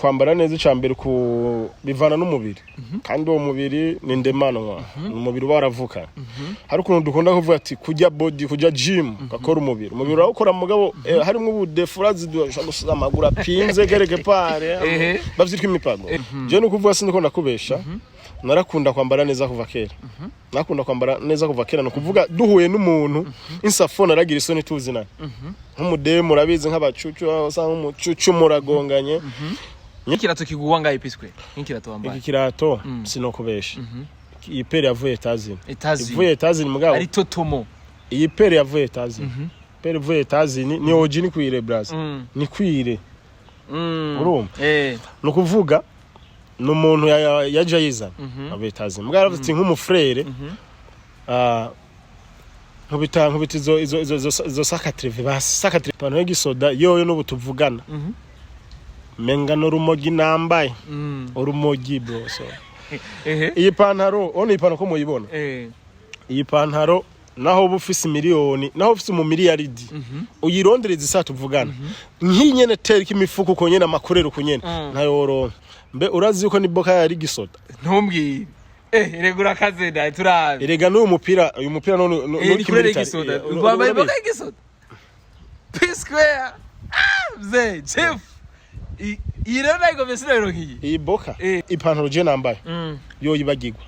Kwambara neza, icya mbere ku bivana n'umubiri, kandi uwo mubiri ni ndemanwa, ni umubiri uba waravukanye. Hari ukuntu dukunda kuvuga ati kujya body, kujya gym, ugakora umubiri, umubiri urawukora, mugabo harimo ubudefura zidusha gusiza amaguru apinze quelque part. Bavyitwa imipago. Je ni ukuvuga, sindiko ndakubesha, narakunda kwambara neza kuva kera, nakunda kwambara neza kuva kera. Ni ukuvuga duhuye n'umuntu insafo naragira isoni tuzinanye, nk'umudemu, urabizi, nk'abacucu, usanga nk'umucucu muragonganye. Nk'ikirato kiguwa ngaho, ipiswe nk'ikirato wambaye? Iki kirato, sinokubesha, iyi paire yavuye Etazini. Etazi. Ivuye Etazini, mugabo ari totomo. Iyi paire yavuye Etazini, paire ivuye Etazini ni OG, ni cuir, braza, ni cuir. Urumva? Eh. Ni ukuvuga ni umuntu yaje ayizana avuye Etazini, mugabo yaravuze ati nk'umufrere, nkubita izo sakatreve, basi sakatreve, ipantaro y'igisoda yoyo n'ubu tuvugana menga n'urumogi nambaye, urumogi, bro. So iyi pantaro, ono iyi pantaro ko muyibona, iyi pantaro naho uba ufise miliyoni, naho ufise mu miliyaridi, uyirondereza isa tuvugana nk'iyi nyene, tereka imifuko uko nyene, amakorero uko nyene, ntayo woronka. Mbe urazi yuko ni boka yari gisoda? Ntumbwire, rega urakaze, ndaye turabe. Erega n'uyu mupira, uyu mupira none Ni kurere igisoda wambaye, boka y'igisoda, P Square. Ah, mzee Jeff, iyi rero nayigomye, sinayironka iyi. Iyi boka, ipantaro je nambaye, yo yibagirwa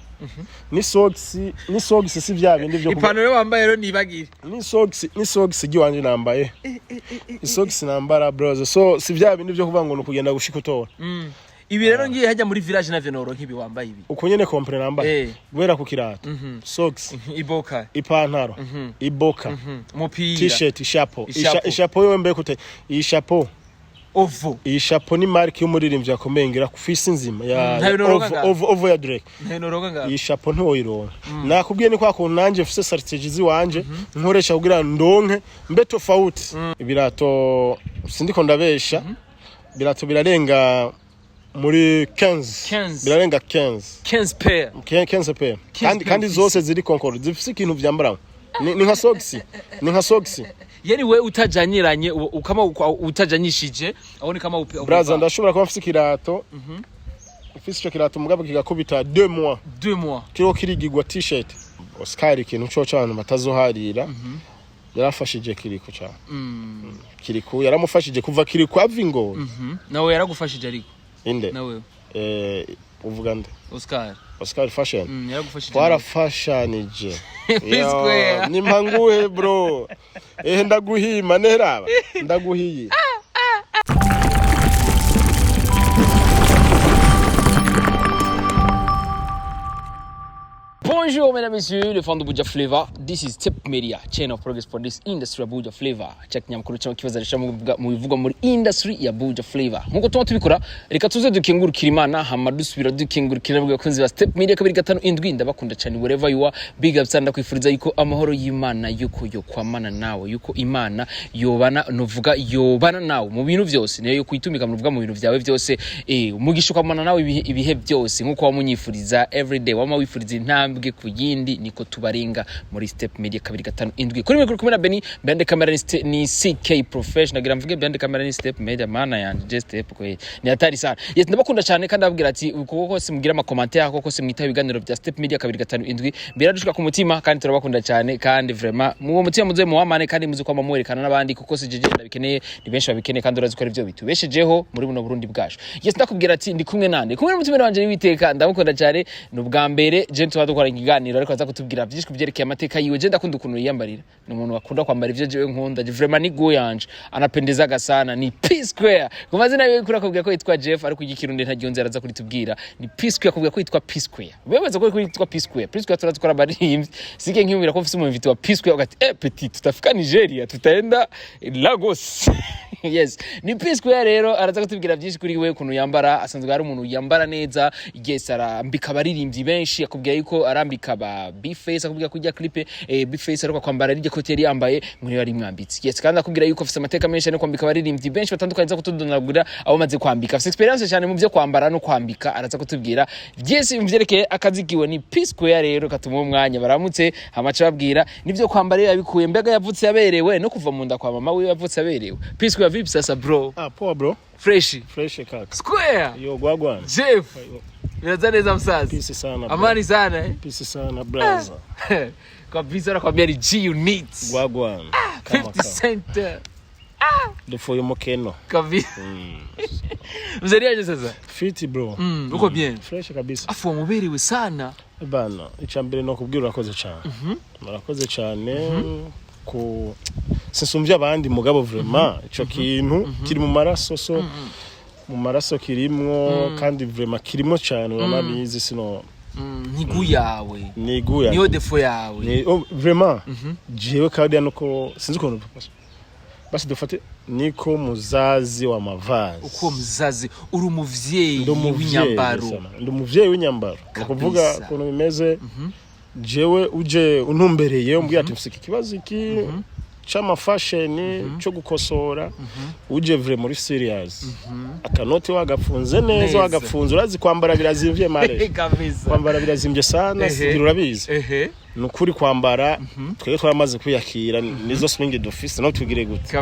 ni socks, ni socks, si vya bindi vyo Ipantaro yo wambaye rero nibagire. Ni socks, ni socks igiwanje nambaye, isocks nambara, bros. So si vya bindi vyo kuvuga ngo ni ukugenda gushika utora. Ibi rero ngiye hajya muri village navyo noronka ibi wambaye ibi. Uko nyene complet nambaye, guhera ku kirato, socks, Iboka. Ipantaro, iboka, Umupira. T-shirt, ishapo. Ishapo. Ishapo yowe, mbe kute iyi chapeau? Ovo. Iyi chapeau ni marque y'umuririmbyi yakomeye ngira ku isi nzima ya Ntayo noronka Ovo. ngaho. Ovo, Ovo ya Drake. Ntayo noronka ngaho. Iyi chapeau ntiwoyironka. Nakubwiye, ni kwa kuntu nanje mfise strategy ziwanje nkoresha kugira ndonke mbe tofauti. Ibirato, sindiko ndabesha, ibirato birarenga muri 15. 15. Birarenga 15. 15 pair. 15 pair. Kandi pair kandi ufise. zose ziri concord, zifise ikintu vyambaramo, ni nka socks, ni nka socks. Yani we utajanyiranye ukama utajanyishije aho ni kama Braza, ndashobora kuba mfise ikirato, mfise ico kirato, mugabo kigakubita 2 mois. 2 mois. Kiriho kirigirwa t-shirt. Oscar, ikintu coco abantu batazoharira, yarafashije Kiriko cyane. Kiriko yaramufashije kuva Kiriko ava Ingozi. Nawe yaragufashije ariko? Inde? Nawe. Uvuga nde? Oscar. Oscar Fashion. Yaragufashije. Twarafashanije. Square. Nimpanguhe, bro, ehe, ndaguhima neraba ndaguhiye. Bonjour mesdames et messieurs, les fans de Buja Flavor. This is Tip Media, chain of progress for this industry ya Buja Flavor. Check nyamakuru cyangwa kibazarisha mu bivugwa muri industry ya Buja Flavor. Nkuko tuba tubikora, reka tuze dukengurukira Imana, hama dusubira dukengurukira abakunzi ba Step Media 257. Ndabakunda cyane wherever you are. Big up sana, ndakwifuriza yuko amahoro y'Imana yuko yo kwamana nawe, yuko Imana yobana, nuvuga yobana nawe mu bintu byose, niyo yo kwitumika muvuga mu bintu byawe byose, umugisha ukamana nawe ibihe byose, nkuko wamunyifuriza everyday, wama wifuriza intambwe ku yindi, niko tubarenga muri Step Media 257. Kuri mikoro kumwe na Benny, behind the camera ni CK Professional. Gira mvuge behind the camera ni Step Media, mana yanje, je step kwe ni hatari sana. Yes, ndabakunda cyane, kandi ababwira ati uko kose mugira ama commentaire, ko kose mwitaba ibiganiro bya Step Media 257, biradushika ku mutima, kandi turabakunda cyane. Kandi vraiment muwo mutima muze muwamane, kandi muze kwama muwerekana n'abandi, kuko si jeje ndabikeneye, ni benshi babikeneye, kandi urazi ko ari byo bitubeshejeho muri buno Burundi bwacu. Yes, ndakubwira ati ndi kumwe nande? Kumwe n'umutumire wanje witeka, ndamukunda cyane. Ni ubwa mbere je tuba dukora ikiganiro, ariko aza kutubwira byinshi kubyerekeye amateka yiwe. Je ndakunda ukuntu yiyambarira, ni umuntu akunda kwambara ivyo jewe nkunda. Je vraiment ni goût yanje, anapendezaga sana. Ni P Square ku mazina yiwe, kuri akubwira ko yitwa Jeff, ariko igikirundi ntaryonze, araza kuritubwira. Ni P Square, akubwira ko yitwa P Square. Wewe ko yitwa P Square? P Square turazi ko ari abaririmbyi. Sike nkiyumvira ko mfise umuviti wa P Square, ugati petit, tutafika Nigeria, tutaenda Lagos. Yes, ni P Square rero, araza kutubwira byinshi kuri we, ukuntu yambara. Asanzwe ari umuntu yambara neza. Yes, arambika abaririmbyi benshi, akubwira yuko arambika. kwambika ba B-Face, akubwira ko ijya clip B-Face ariko kwambara rijya koti yari yambaye ngo niyo yari mwambitse. Yes, kandi akubwira yuko afise amateka menshi no kwambika abaririmbyi benshi batandukanye, aza kutudonagura abo maze kwambika. Afise experience cyane mu byo kwambara no kwambika, araza kutubwira byinshi mu vyerekeye akazi kiwe. Ni P Square rero, katumuha umwanya baramutse hamaca babwira nivyo kwambara iyo yabikuye, mbega yavutse yaberewe no kuva mu nda kwa mama wiwe yavutse aberewe. P Square, vipi sasa bro? Ah, poa bro. Fresh. Fresh kaka. Square. Yo, wagwan. Jeff, biraza neza msaza? Peace sana bro. Amani sana, eh? Peace sana brother. Kabisa, nakwambia ni G Unit. Wagwan. Kama 50 kama. Cent. Dufuye umukeno. Kabisa. Mzee, sasa? Fiti bro. Uko bien? Fresh kabisa. Afu wamuberewe sana. Bana, icya mbere no kubwira urakoze cyane. Murakoze cyane ku sinsumvye abandi, mugabo vraiment ico kintu kiri mu maraso, so mu maraso kirimwo kandi vraiment kirimo cyane, uranabizi sino. Ntigu yawe. Niguya. Niyo défaut yawe. Ni oh, vraiment jewe kandi nuko sinzi ukuntu basi dufate niko muzazi wa mavazi. Uko mzazi, uri umuvyeyi Ndi umuvyeyi w'inyambaro. Sana. Ndi umuvyeyi w'inyambaro, ni ukuvuga ukuntu bimeze, jewe uje untumbereye umbwira ati mfise iki kibazo iki c'ama fashion cyo gukosora, uje vraiment muri serious, akanoti wagapfunze neza. Neza. Wagapfunze, urazi kwambara birazimvye mare. Kabisa. Kwambara birazimvye sana. Sigira urabizi. Ni ukuri kwambara twebwe twaramaze kwiyakira, nizo swing dufise no tugire gute.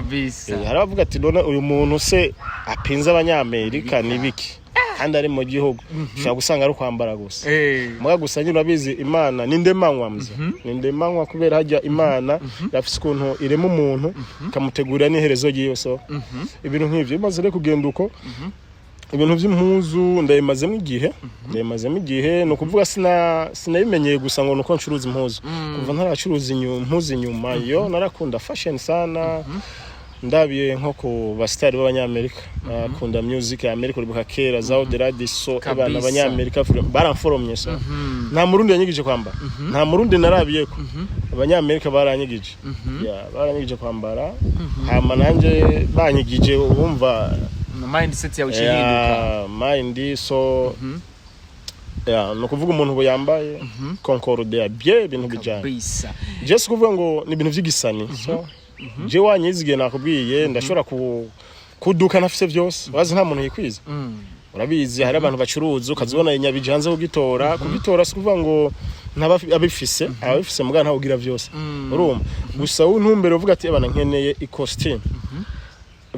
Hari abavuga ati none uyu muntu se apinze abanyamerika ni biki kandi ari mu gihugu? Ushobora gusanga ari ukwambara gusa. Muga gusa nyine urabizi, Imana ni ndemanywa mze, ni ndemanywa kubera hajya Imana yafise ukuntu irema umuntu ikamutegurira n'iherezo ryiwe, so ibintu nk'ivyo bimaze rero kugenda uko. Ibintu by'impuzu ndabimazemo igihe, ndabimazemo igihe, ni ukuvuga sinabimenyeye gusa ngo nuko ncuruza impuzu. Kuva ntaracuruza impuzu inyuma yo narakunda fashion sana, ndabiye nko ku basitari b'abanyamerika, nakunda music ya Amerika. Uribuka kera za Oderadiso, abana abanyamerika baramforomye, so nta murundi yanyigije kwambara, nta murundi narabiye ko abanyamerika baranyigije. Yeah, baranyigije kwambara, hama nanje banyigije wumva mindset yawe ihinduka. Yeah, mind, so yeah, ni ukuvuga umuntu ubu yambaye concorde ya bien, ibintu bijyanye. Je si kuvuga ngo ni ibintu by'igisani, so je wanyizigiye nakubwiye ndashobora kuduka ntafise byose, wazi nta muntu yikwiza. Urabizi hari abantu bacuruza ukazibona inyabije hanze kugitora, kugitora si kuvuga ngo ntaba abifise, abifise mugabo ntawe ugira byose. Urumva gusa wowe ntumbere uvuga ati bana nkeneye ikositimu,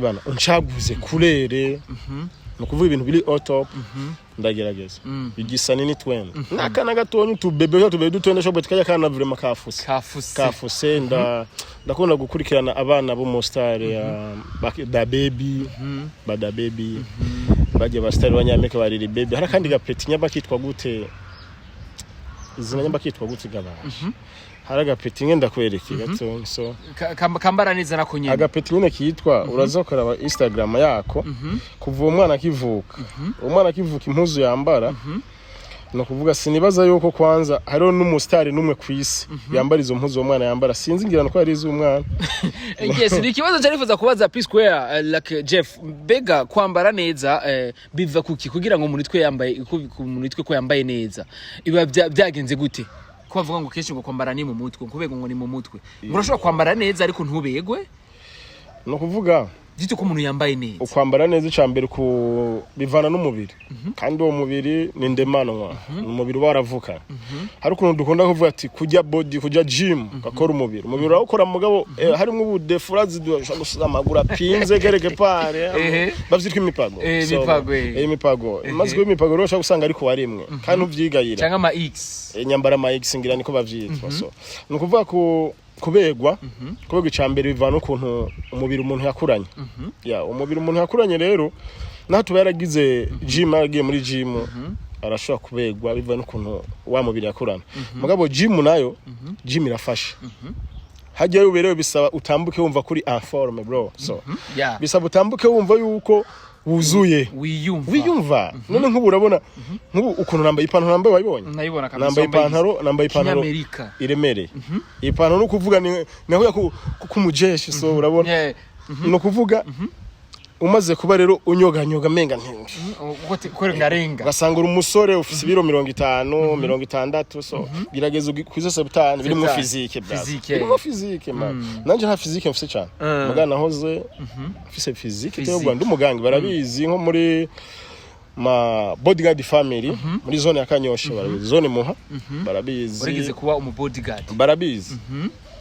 bana uncaguze kurere, ni ukuvuga ibintu biri au top, ndagerageza igisa nini twende n'akana gatonya utubebe utubebe dutoya ndashobora tukajya kana vraiment kafuse. Kafuse. Kafuse. Ndakunda gukurikirana abana bo mu star ya da baby, ba da baby bajya ba star b'abanyamerika ba Lil Baby. Hari akandi gapeti nyamba kitwa gute, izina nyamba kitwa gute gabasha, hari agapeti ngenda kwereke gato, so Kambara neza nako nyene. Agapeti nyine kitwa, uraza ukaraba Instagram yako, kuva uwo mwana akivuka, uwo mwana akivuka impuzu yambara, ni ukuvuga sinibaza yuko kwanza hariho n'umusitari n'umwe ku isi yambara izo mpuzu uwo mwana yambara. Sinzi ngira ko yari iz'umwana. Yes, ni ikibazo cyarifuza kubaza P Square, like Jeff, mbega kwambara neza biva kuki? Kugira ngo umuntu yitwe yambaye umuntu yitwe ko yambaye neza iba byagenze gute? Ko bavuga ngo kenshi ngo kwambara ni mu mutwe, kubega ngo ni mu mutwe, ngo urashobora kwambara neza ariko ntubegwe. Ni ukuvuga Gito ko umuntu yambaye neza. Ukwambara neza icya mbere ku bivana n'umubiri, kandi uwo mubiri ni ndemanwa, ni umubiri uba waravukanye. Hari ukuntu dukunda kuvuga ati kujya body, kujya gym ugakora umubiri, umubiri urawukora mugabo harimo ubudefu, urazi ushobora gusiza amaguru apinze quelque part. Bavyitwa imipago. So, imipago, eh. Imipago imaze kuba imipago rero ushobora gusanga ariko warimwe kandi uvyigayira. Cyangwa ama X. Nyambara ama X ngira niko bavyitwa. So ni ukuvuga ku kubegwa, kubegwa icya mbere bivana n'ukuntu umubiri umuntu yakuranye. Ya umubiri umuntu yakuranye rero, naho tuba yaragize gym, yaragiye muri gym, arashobora kubegwa bivanye n'ukuntu wa mubiri yakuranye. Mugabo gym nayo, gym irafasha. Hajya uberewe bisaba utambuke wumva kuri en forme bro, so bisaba utambuke wumva yuko wuzuye. Wiyumva. Wiyumva. None nk'ubu urabona nk'ubu ukuntu nambaye ipantaro, nambaye wayibonye? Nayibona kabisa. Nambaye Wambaye ipantaro, nambaye ipantaro kinyamerika. iremereye. Iyi pantaro ni ukuvuga ni naho ya kumujeshi, so urabona ni ukuvuga Umaze kuba rero unyoganyoga, menga Kurengarenga. ugasanga uri umusore ufise ibiro 50, 60, so gerageza kwiza septante birimo Septante. physique, brother. Physique. Birimo physique, man. Nanje nta physique mfise cyane, muga nahoze mfise physique Physique. iteye ubwoba. Ndi umuganga, barabizi, nko muri ma bodyguard family muri zone ya Kanyosha barabizi, zone Muha barabizi. Warigeze kuba umu bodyguard? Barabizi,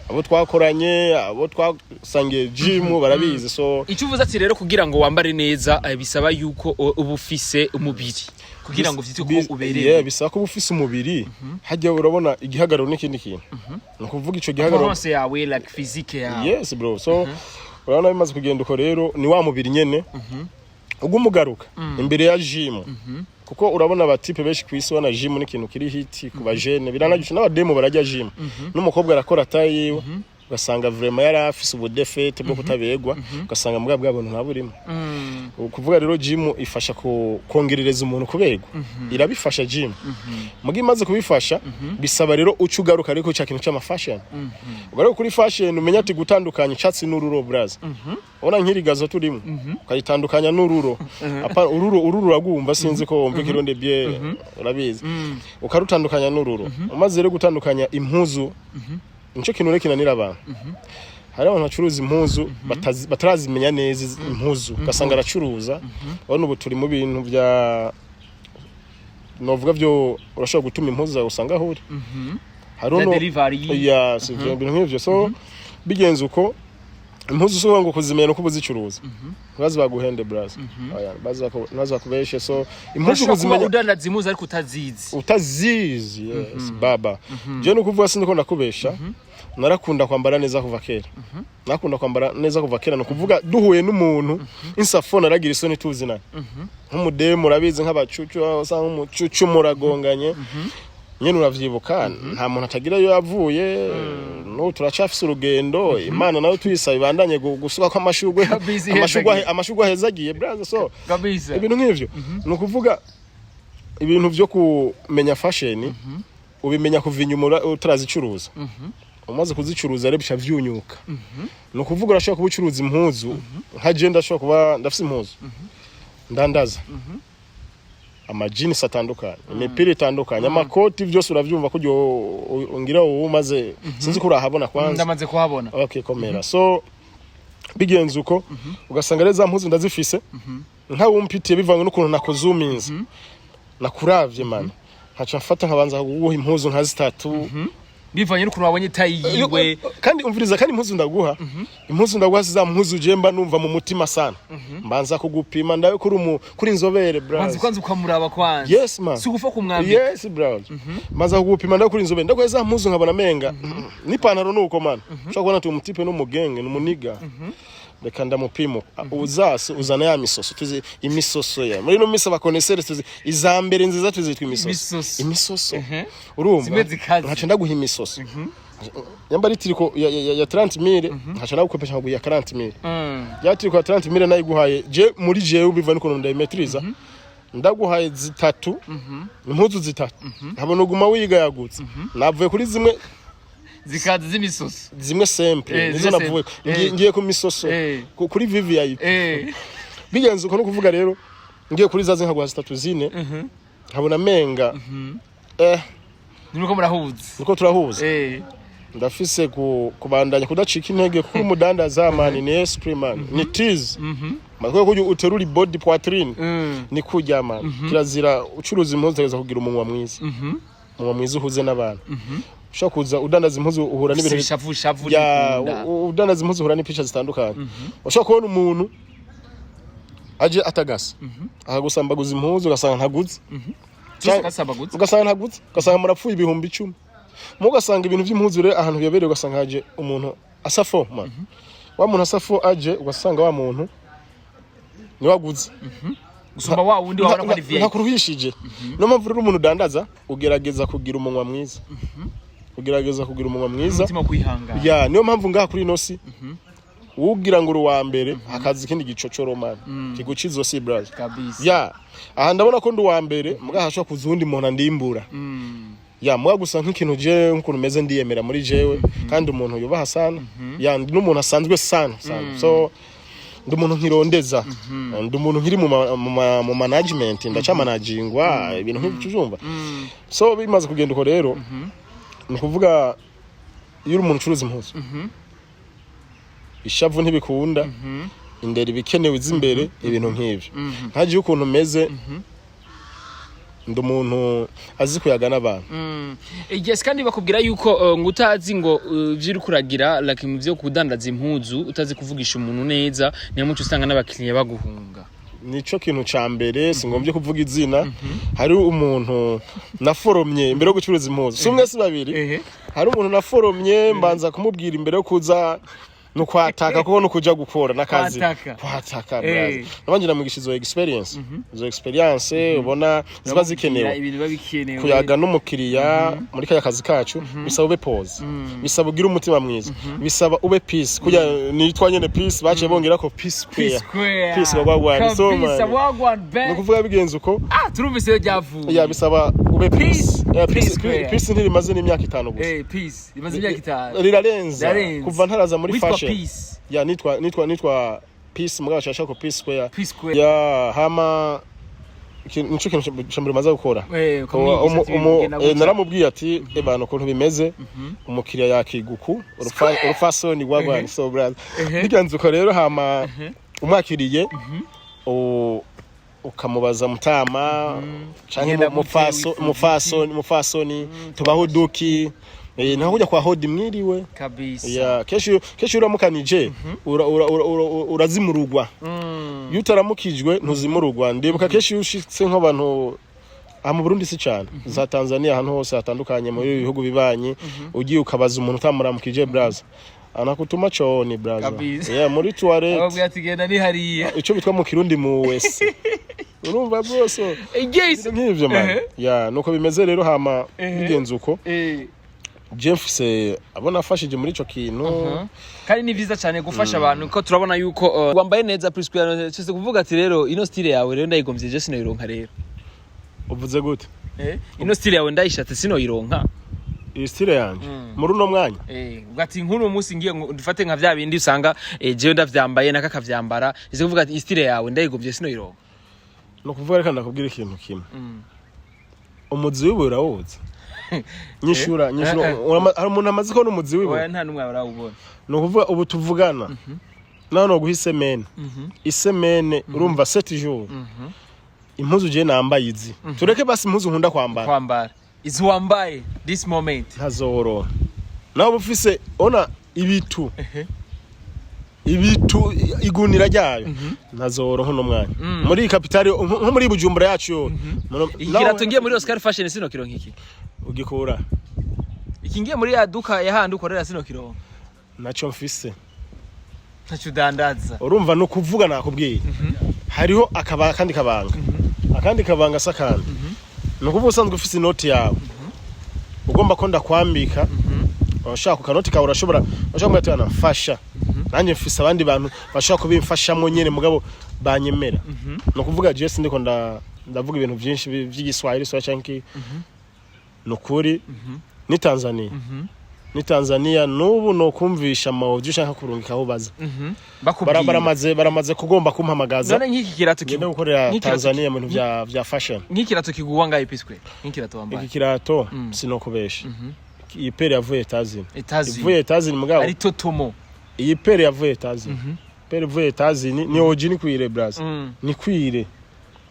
abo twakoranye, abo twasangiye gym barabizi, so Icyo uvuze ati rero kugira ngo wambare neza, bisaba yuko uba ufise umubiri kugira ngo vyitwe ko ubereye. Yeah, bisaba kuba ufise umubiri. Hajya urabona igihagararo n'ikindi kintu, ni ukuvuga ico gihagararo, Apparence yawe, like physique yawe. Yes bro, so urabona bimaze kugenda uko rero, ni wa mubiri nyene uguma ugaruka imbere ya gym, kuko urabona aba type benshi ku isi ubona gym ni ikintu kiri hit ku bajene, biranagisha n'abademu barajya gym, n'umukobwa arakora taille yiwe, ugasanga vraiment yari afise ubudefete bwo kutabegwa, ugasanga mbwa bwa buntu ntaburimo. Ukuvuga rero gym ifasha kongerereza umuntu kuberwa, irabifasha gym. Muga imaze kubifasha, bisaba rero uca ugaruka ariko cya kintu cy'ama fashion, ugaruka kuri fashion, umenya ati gutandukanya icyatsi n'ururo, braza. Ubona nk'iri gazon turimo, ukayitandukanya n'ururo. Apa ururo, ururo uragumva, sinzi ko wumva ikirundi bien, urabizi, ukarutandukanya n'ururo. Umaze rero gutandukanya impuzu, nico kintu rero kinanira abantu. Hari abantu bacuruza impuzu batarazimenya neza impuzu, ugasanga aracuruza. Urabona ubu turi mu bintu bya novuga byo urashobora gutuma impuzu zawe usanga aho uri hari Bya uno delivery. Ya, si ibyo bintu nk'ivyo. So bigenze uko, impuzu usobanura ngo kuzimenya nuko ubuzicuruza, ntibaze baguhende braza. Oya, ntibaze bakubeshe. So impuzu Urashobora kuba kuzimenya udandaza impuzu ariko utazizi. Utazizi, yes baba. Je no kuvuga sindiko ndakubesha, narakunda kwambara neza kuva kera, nakunda kwambara neza kuva kera. No kuvuga duhuye n'umuntu insafo naragira isoni tuzinanye, nk'umudemu urabizi, nk'abacucu usanga umucucu muragonganye nyene, uravyibuka, nta muntu atagira iyo yavuye. N'ubu turacafise urugendo, Imana nayo tuyisaba ibandanye gusuka ko amashurwe Kabisa. amashurwe Ihezagiye. Amashurwe ahezagiye, braza. So Kabisa. ibintu nk'ivyo, ni ukuvuga ibintu vyo kumenya fashion ubimenya kuva inyuma utarazicuruza. Umaze kuzicuruza rero bica vyunyuka. Ni ukuvuga urashobora kuba ucuruza impuzu, nka je ndashobora kuba ndafise impuzu ndandaza, amajinisi atandukanye, imipira itandukanye, amakoti, byose uravyumva ko ngira ubu umaze, sinzi ko urahabona kwanza. Ndamaze kuhabona. Okay, komera. So bigenze uko, ugasanga rero za mpuzu ndazifise, nkawumpitiye bivanye n'ukuntu nakuzuminze, nakuravye man, nkaca mfata nkabanza kuguha impuzu nka zitatu. Bivanye n'ukuntu wabonye taille yiwe. Kandi umviriza, kandi impuzu ndaguha, impuzu ndaguha si za mpuzu je mba numva mu mutima sana. Mbanza kugupima ndawe kuri kuri inzobere, Kwanza bros. Kwanza ukamuraba kwanza. Yes man. Si ugufa kumwambika. Yes bros, mbanza kugupima ndawe kuri inzobere, ndaguha za mpuzu nkabona menga n'ipantaro nuko man, ushobora kubona ati umutipe n'umugenge n'umuniga, reka ndamupima. Uzase uzana ya misoso, tuzi imisoso ya muri no misa bakonesere, tuzi iza mbere nziza tuzitwa imisoso. Imisoso. Imisoso, urumva? Zimwe zikaze. Nkaca ndaguha imisoso, yamba ari tiriko ya 30 mille, nkaca ndagukopesha nkaguha ya 40 mille. Ya tiriko ya 30 mille nayiguhaye je muri jewe biva n'ukuntu ndayimetriza, ndaguhaye zitatu, impuzu zitatu, nkabona uguma wiga yagutse, navuye kuri zimwe Zikaze z'imisoso. Zimwe simple nizo Zimwe navuye simple. Ngiye ku misoso, kuri VVIP. Bigenze uko, no kuvuga rero ngiye kuri zazi nkaguha zitatu zine, nkabona menga Nuko murahuza. Niko turahuza. Ndafise kubandanya kudacika intege, kuko umudandaza man ni esprit man, ni tiz makwe kujya uterura body poitrine, ni kurya man. Kirazira ucuruza impuzu utegereza kugira umunwa mwiza, umunwa mwiza uhuze n'abantu. Ushobora kuza udandaza impuzu uhura n'ibintu Shavu shavu. Ya. N'ikunda. Udandaza impuzu uhura n'ipica zitandukanye. Ushobora kubona umuntu aje atagasa akagusambaguza impuzu, ugasanga ntaguze. Byose ugasambagutse. Ugasanga ntaguze, ugasanga murapfuye 10,000. Mu ugasanga ibintu by'impuzu rero ahantu biyabereye, ugasanga haje umuntu asa fo man, wa muntu asa fo aje, ugasanga wa muntu niwe aguze Gusumba wa wundi wabona ko ari VIP. Ntakuruhishije. Niyo mpamvu rero umuntu udandaza ugerageza kugira umunwa mwiza, ugerageza kugira umunwa mwiza. Umutima kwihangana. Ya, niyo mpamvu ngaha kuri ino si ugira ngo uri uwa mbere, hakaza ikindi gicocoro man kiguca izosi, braza. Kabisa. Ya, aha ndabona ko ndi uwa mbere, muga hashobora kuza uwundi muntu andimbura. Ya, muga gusa nk'ikintu jewe nk'ukuntu meze ndiyemera muri jewe, kandi umuntu yubaha sana. Ya, ndi n'umuntu asanzwe sana sana. So Ndi umuntu nkirondeza, ndi umuntu nkiri mu management, ndaca managingwa ibintu nk'ibyo, uzumva. So bimaze kugenda uko rero, ni ukuvuga iyo uri umuntu ucuruza impuzu, ishavu ntibikunda, indero ibikenewe iza imbere, ibintu nk'ivyo. Nkagiye ukuntu meze, ndi umuntu azi kuyaga n'abantu. Yes, kandi bakubwira yuko ngo utazi ngo ivyo uriko uragira, like mu vyo kudandaza impuzu, utazi kuvugisha umuntu neza, niyo muco usanga n'abakiriya baguhunga. Nico kintu ca mbere. Singombye kuvuga izina, hari umuntu naforomye imbere yo gucuruza impuzu, si umwe si babiri. Hari umuntu naforomye, mbanza kumubwira imbere yo kuza nukwataka, kuko nukuja gukora n'akazi. Kwataka. Kwataka, brother. Nabanje namwigisha izo experience, izo experience ubona ziba zikenewe. Ibintu biba bikenewe. Kuyaga n'umukiriya muri kaya kazi kacu bisaba ube posé, bisaba ugire umutima mwiza, bisaba ube peace. Kuya nitwa nyene Peace, baciye bongera ko Peace Square. Square. Peace wagwan. So Kabisa, man, wagwan ni back. ukuvuga bigenze uko. Ah, turumvise iyo ryavuye. Ya, bisaba ube peace. Peace. Yeah, Peace peace. Square. Peace ntirimaze n'imyaka 5 gusa. Peace imaze imyaka 5. Rirarenza. Rirarenze. Kuva ntaraza muri Witwa fashion. Peace. Ya, nitwa Peace, mugabo bashaka ko Peace Square. Peace Square. Ya, hama nico kintu ca mbere maze gukora. Ukamwigisha ati bigenda gutya. Naramubwiye ati: "Ebana, ukuntu bimeze, umukiriya yakiguku urufasoni wagwan." So brother, bigenze uko rero, hama umwakiriye, ukamubaza: "Mutama," canke Genda gute, "Mufaso," wifuza. "Mufasoni, tubaho duki?" Naho kujya kwa hodi mwiriwe. Kabisa. Ya, kenshi uramukanije urazimurugwa. Iyo utaramukijwe ntuzimurugwa. Ndibuka kenshi iyo ushitse nk'abantu aha mu Burundi, si cyane za Tanzania, ahantu hose hatandukanye muri bihugu bibanyi, ugiye ukabaza umuntu utamuramukije, braza, anakutuma chooni, braza. Kabisa. Yeah, muri toilette. Ababwira ati genda ni hariya. Icyo bitwa mu Kirundi mu wese, urumva bro? So Yes. nk'ivyo man. Ya, nuko bimeze rero, hama bigenze uko, Jeff abo nafashije muri ico kintu. Kandi ni vyiza cyane gufasha abantu, ko turabona yuko wambaye neza, Prisca. Cyose kuvuga ati rero ino style yawe rero ndayigomvye, je sinoyironka rero. Uvuze gute? Ino style yawe ndayishatse sinoyironka. Iyi style yanje muri uno mwanya? Uvuga ati nk'uno munsi ngiye ngo dufate nka vya bindi usanga jewe ndavyambaye naka kavyambara, ese kuvuga ati iyi style yawe ndayigomvye sinoyironka. Ni ukuvuga, reka ndakubwira ikintu kimwe. Umuzi w'ibuye urawuzi? Nyishura, nyishura. Hari umuntu amaze kubona umuzi w'ibuye? Oya, nta n'umwe arawubona. Ni ukuvuga ubu tuvugana naho noguha isemaine, isemaine, urumva, 7 jours, impuzu je nambaye izi, tureke basi impuzu nkunda kwambara. Kwambara izi wambaye this moment. Ntazoroha nawe uba ufise ona ibitu ibitu igunira ryayo, ntazoroha uno mwanya muri iyi kapitali, nko muri Bujumbura yacu yo. Iki kirato ngiye muri Oscar Fashion sino kironka iki? Ugikura. Iki ngiye muri ya duka ya handi ukorera sino kironka? Naco mfise. Ntacyo udandaza. Urumva, ni ukuvuga nakubwiye hariho akaba akandi kabanga, akandi kabanga sa kandi ni ukuvuga usanzwe ufise inoti yawe, ugomba ko ndakwambika, urashaka ku kanoti kawe, urashobora kumbwira ati: "Mfasha nanjye mfise abandi bantu bashobora kubimfashamwo nyene, mugabo banyemera." Ni ukuvuga jewe sindiko ndavuga ibintu byinshi vy'igiswahili so canke ni ukuri ni Tanzania, ni Tanzania. N'ubu nokumvisha amawuzi ushaka kurungika aho baza. Bakubwira. Baramaze kugomba kumpamagaza None nk'iki kirato ngende gukorera nk'ikirato Tanzania mu bintu vya fashion. Nk'ikirato kiguwa ngayo, Piswe, nk'ikirato wambaye? Iki kirato, sinokubesha, iyi paire yavuye Etazini. Etazi. Ivuye Etazini, mugabo Ari totomo. iyi paire yavuye Etazini, paire ivuye Etazini ni OG, ni kwire, braza, ni kwire.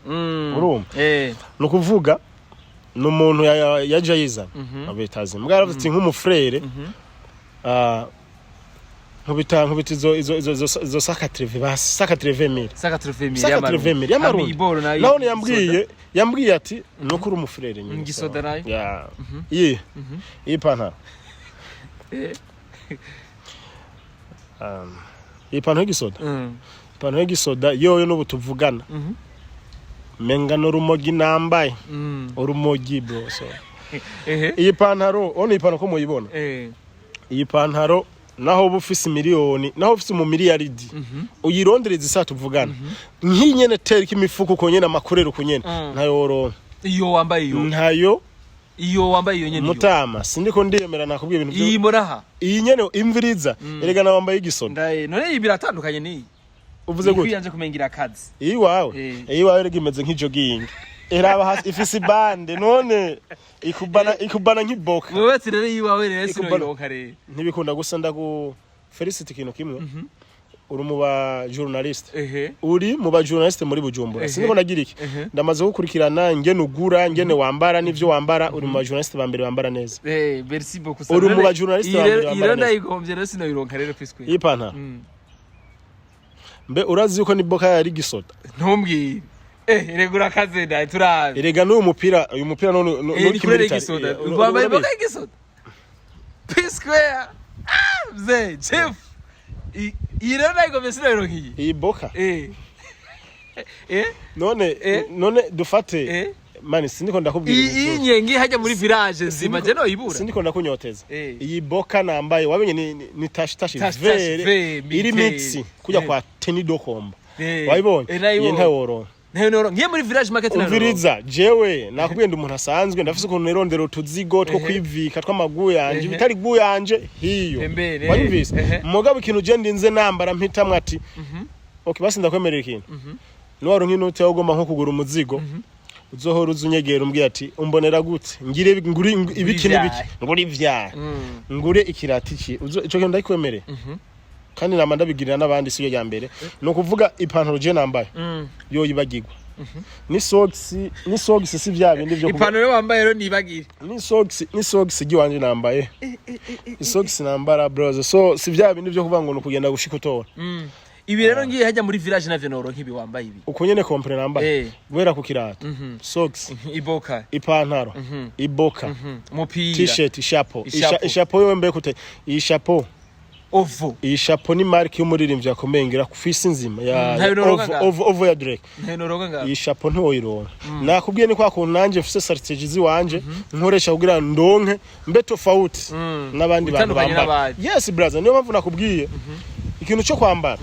Urumva? Ni ukuvuga ni umuntu yaje ayizana avuye Etazini, mugabo aravuze ati nk'umufrere, nkubita izo 180, basi 180 mille. 180 mille. 180 mille y'amarundi. Iboro nayo. Naho yambwiye ati nuko uri umufurere nyine. Igisoda nayo? Ya, iyi pantaro, iyi pantaro y'igisoda, ipantaro y'igisoda yoyo n'ubu tuvugana menga n'urumogi nambaye, urumogi, bro. So iyi pantaro, ono iyi pantaro ko muyibona, iyi pantaro naho uba ufise miliyoni, naho ufise mu miliyaridi, uyirondereza isa tuvugana nk'iyi nyene, tereka imifuko uko nyene, amakurere uko nyene, ntayo woronka. Iyo wambaye iyo? Ntayo. Iyo wambaye iyo nyene iyo? Mutama, sindiko ndiyemera, nakubwiye ibintu Iyi mbonaha. Iyi nyene, imviriza, erega nawe wambaye igisoda. Ndaye none iyi biratandukanye n'iyi. Uvuze gute? Kwiyanje kumengira akazi. Iwawe? Eh. Iwawe rega imeze nk'ijogging, iraba hasi, ifise ibande, none ikubana, ikubana nk'iboka. Wubatse rero iwawe rero sinoyironka rero. Ntibikunda. Gusa ndagu felicite ikintu kimwe: uri mu ba journaliste, uri mu ba journaliste muri Bujumbura. Siniko nagira iki, ndamaze gukurikirana ingene ugura, ingene wambara n'ivyo wambara. Uri mu ba journaliste ba mbere bambara neza. Eh, merci beaucoup. Uri mu ba journaliste ba mbere Iyo bambara neza. ndayigombye rero sinoyironka rero, P-Square. Iyi pantaro, mbe urazi yuko ni boka yari gisoda? Ntumbwire. Eh, regura akazi ndaye turabe. Erega n'uyu mupira, uyu mupira none Eh, ni kurere gisoda. Wambaye boka gisoda. P-Square. Ah, mzee, chef. Iyi rero ndayigombye sinoyironka iyi. Iyi boka? Eh. Eh? None Eh. none dufate, mani, sindiko ndakubwira Iyi ibintu. iyi nyengi hajya muri village nzima je noyibura. Sindiko ndakunyoteza. Eh. Iyi boka nambaye, wamenye ni tashi tashi Tashi, tashi, vere vere, iri militaire. mix kujya kwa tenue de combat. Wayibonye? Eh, nayibonye. Iyi ntaworonka. Ntayo noro. Ngiye muri village market nayo. Umviriza, jewe nakubwiye, ndi umuntu asanzwe, ndafise ukuntu nirondera utuzigo two kwivika tw'amagu yanje, bitari gu yanje hiyo. Pembeni, Wanyumvise? Ehe. Mugabo ikintu je ndinze nambara mpitamwe ati okay, basi ndakwemerera ikintu: niwaronka inoti yawe, ugomba nko kugura umuzigo, uzohora uza unyegera umbwira ati umbonera gute, ngire nguri ibiki n'ibiki, ngure ivyaha, ngure ikirati iki. Ico kintu ndakwemereye kandi nama ndabigirira n'abandi, si yo ya mbere. Ni ukuvuga ipantaro je nambaye yoyibagirwa, ni sogisi, ni sogisi, si vya bindi vyo Ipantaro yo wambaye rero nibagire. Ni sogisi, ni sogisi igiwanje nambaye, isogisi nambara, bros. So si vya bindi vyo kuvuga ngo ni ukugenda gushika utora. Ibi rero ngiye hajya muri village navyo noronka ibi wambaye ibi. Uko nyene complet nambaye, guhera ku kirato, sogisi, Iboka. ipantaro, iboka, Umupira. T-shirt, ishapo. Ishapo. Ishapo yowe mbe kute iyi chapeau? Ovo. Iyi chapeau ni marque y'umuririmbyi yakomeye ngira ku isi nzima ya Ntayo noronka Ovo, ngaho. Ovo, Ovo ya Drake. Ntayo noronka ngaho. Iyi chapeau ntiwoyironka. Nakubwiye, ni kwa kuntu nanjye mfise strategy ziwanje nkoresha kugira ndonke mbe tofauti n'abandi bantu Utandukanye bambara. n'abandi. Yes brother, niyo mpamvu nakubwiye ikintu cyo kwambara.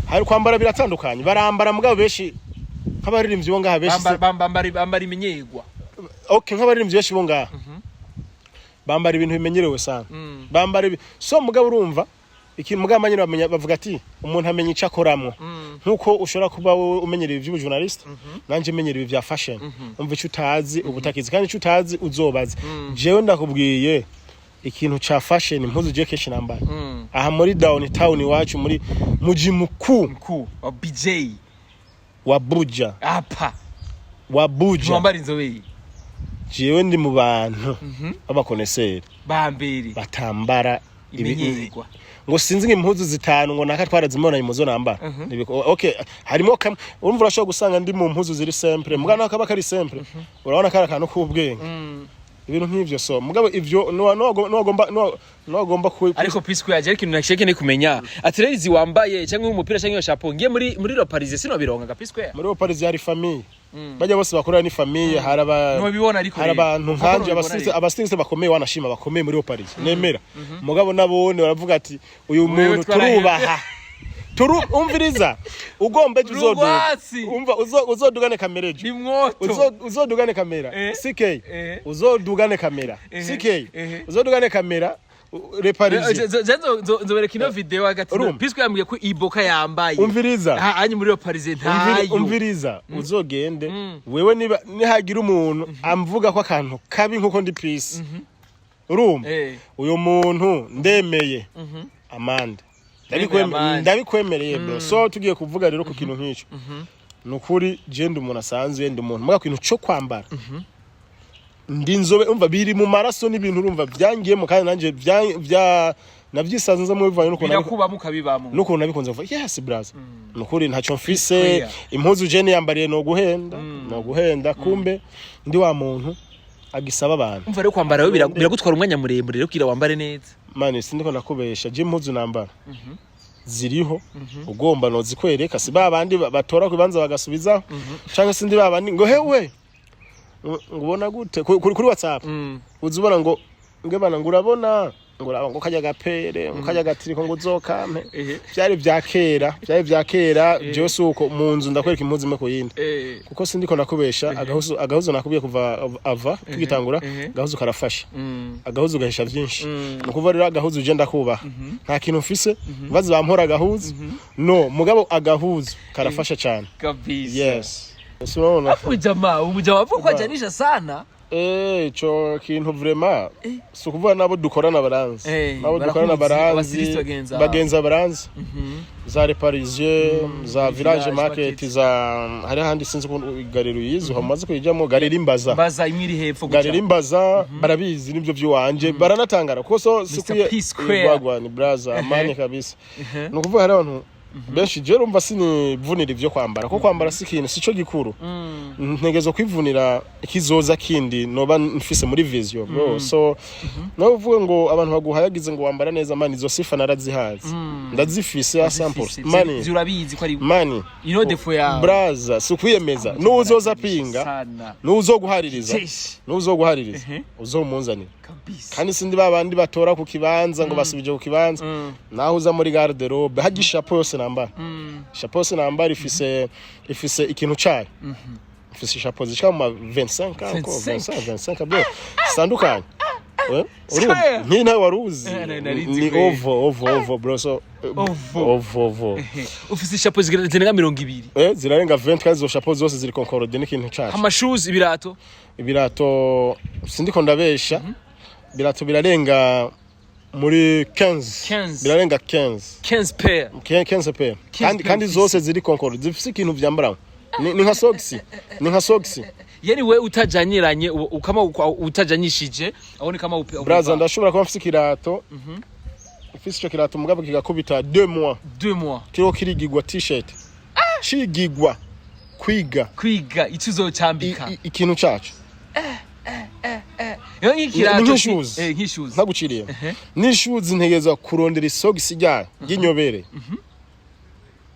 Hari kwambara biratandukanye, barambara mugabo benshi nk'abaririmbyi bo ngaha benshi Bambara imenyerwa. Okay, nk'abaririmbyi benshi bo ngaha bambara ibintu bimenyerewe sana, bambara ibi. So mugabo urumva ikintu, mugabo nyine bamenya, bavuga ati umuntu amenya icyo akoramwo. Nkuko ushobora kuba wowe umenyereye iby'ubujournaliste, nanje menyereye ibya fashion. Umva, icyo utazi uba utakizi, kandi icyo utazi uzobaza. Jewe ndakubwiye ikintu ca fashion, impuzu je kenshi nambaye aha muri downtown iwacu, muri muji mukuu Mkuu wa BJ. Wa Buja. Apa. Wa Buja. Wambara inzobere. Jewe ndi mu bantu b'abakoneseri Bambere. batambara Imenyerwa. Ngo sinzi ngo impuzu zitanu ngo naka twarazimona impuzu nambara. Okay, harimo kamwe urumva urashobora gusanga ndi mu mpuzu ziri simple, mugabo naho kaba kari simple, urabona kari akantu k'ubwenge, ibintu nk'ivyo. So mugabo ivyo nuwagomba Ariko P-Square aje, ikintu nakisheke ni kumenya ati rero izi wambaye cyangwa umupira cyangwa iyo chapeau, ngiye muri Le Parisien sinobironka ga P-Square? Muri bo Paris hari famille, bajya bose bakorera ni famille, hari aba Ntubibona ariko hari rero. abantu Kuko nkanje ntubibona abasiriste, rero. abasiriste bakomeye, wanashima bakomeye muri Paris nemera, mugabo nabone baravuga ati uyu Wewe muntu turubaha, turu umviriza, ugomba ejo uzoduga. Urugwatsi. Umva, uzodugane kamera ejo. Ni mwoto. Uzodugane kamera, CK. Uzodugane kamera, CK. Uzodugane kamera Le Parisien. Nzobereka ino video hagati. Urumva? P-Square yambwiye ko iboka yambaye Umviriza. Hanyu muri Le Parisien ntayo. Umviriza, uzogende wewe, niba nihagira umuntu amvuga ko akantu kabi nkuko ndi peace, urumva, uyu muntu ndemeye amande. Amande. Ndabikwemereye bro. So tugiye kuvuga rero ku kintu nk'icyo, ni ukuri je ndi umuntu asanzwe, ndi umuntu muga kintu cyo kwambara ndi inzobe. Umva, biri mu maraso n'ibintu urumva byangiyemo, kandi nanje bya navyisanzemo bivanye n'ukuntu Birakubamo ukabibamo. N'ukuntu nabikunze kuvuga. Yes brother, nukuri ntacyo mfise. Clear. Impuzu je niyambariye no guhenda, no guhenda, kumbe ndi wa muntu agisaba abantu. Umva rero, kwambara rero biragutwara umwanya muremure rero kugira wambare neza. Mani, sindiko nakubesha, je impuzu nambara ziriho, ugomba nozikwereka. Si ba bandi batora ku bibanza bagasubizaho, canke sindi ba bandi ngo hewe ngo ubona gute kuri WhatsApp, uza ubona ngo ngebana ngo urabona. Ngo uraba ngo kajya gapere, ngo kajya gatiriko, ngo uzokampe. Byari vya kera, byari vya kera. Byose uko mu nzu ndakwereka impuzu imwe ku yindi, kuko sindiko ndakubesha. Agahuzu nakubwiye kuva ava tugitangura. Agahuzu karafasha. Agahuzu gahisha vyinshi. Ni ukuvuga rero agahuzu je ndakubaha, nta kintu mfise bazi bampora agahuzu no mugabo agahuzu karafasha cyane. Kabisa. Yes. Unaona? Ujamaa avuga ko ajanisha sana. Eh, ico kintu vraiment si ukuvuga nabo dukorana baranzi. Nabo dukorana barakuzi, baranzi. Abasiristi bagenza. Bagenza baranzi, za Le Parisien, za Village Village Market, Market. za hari ahandi sinzi ukuntu galerie uyizi, uhamaze kuyijamo, galerie Imbaza. Baza imwe iri hepfo guca. Galerie Imbaza barabizi nibyo by'iwanje, baranatangara kuko so sikwiye. P Square. Gwagwa ni braza amani kabisa. Ni ukuvuga hari abantu benshi, je urumva sinivunira ivyo kwambara, kuko kwambara si ikintu, sico gikuru. Ntegezo kwivunira ikizoza kindi noba mfise muri vision, bro. So nawe uvuga ngo abantu baguhayagize ngo wambara neza, man, izo sifa narazihaze, ndazifise a sample, man. Ivyo urabizi ko ari Man, ino défaut yawe. Braza, si ukwiyemeza, n'uzoza pinga, sana. n'uzoguhaririza, Jeshi. n'uzoguhaririza uzomunzanira. Kabisa. Kandi sindi babandi batora ku kibanza ngo basubije ku kibanza. Naho uza muri garde robe hajya ishapo yose nambara, ishapo yose nambara ifise ikintu cayo. Ifise ishapo zishika mu ma 25 ko 25. 25, 25, bro, zitandukanye. Eh, urumva? Square. Nk'iyi ntawe wari uzi. Nari nzi Ni kweli. ovo ovo ovo, bro, so Ovo. Ovo ovo. Ufise ishapo zirenga 20. Eh, zirarenga 20, kandi izo chapeau zose ziri concordé n'ikintu cacu. Amashoes, ibirato? Ibirato, sindiko ndabesha, ibirato birarenga muri 15. 15. Birarenga 15. 15 pair. 15 pair. Kandi Pair kandi ufise. zose ziri concordé, zifise ikintu vyambara, ni nka socks, ni nka socks. Yani we utajanyiranye ukama utajanyishije aho ni kama upe. Braza, ndashobora kuba mfise ikirato, mfise ico kirato mugabo kigakubita 2 mois. 2 mois. Kiriho kirigigwa t-shirt, cigigwa kwiga. Kwiga icyo uzocambika. Ikintu cacu. Yo nk'ikirato. Ni nk'ishoes. Eh, nk'ishoes. Ntaguciriye, n'ishuzi ntegerezwa kurondera isogisi ryayo ry'inyobere.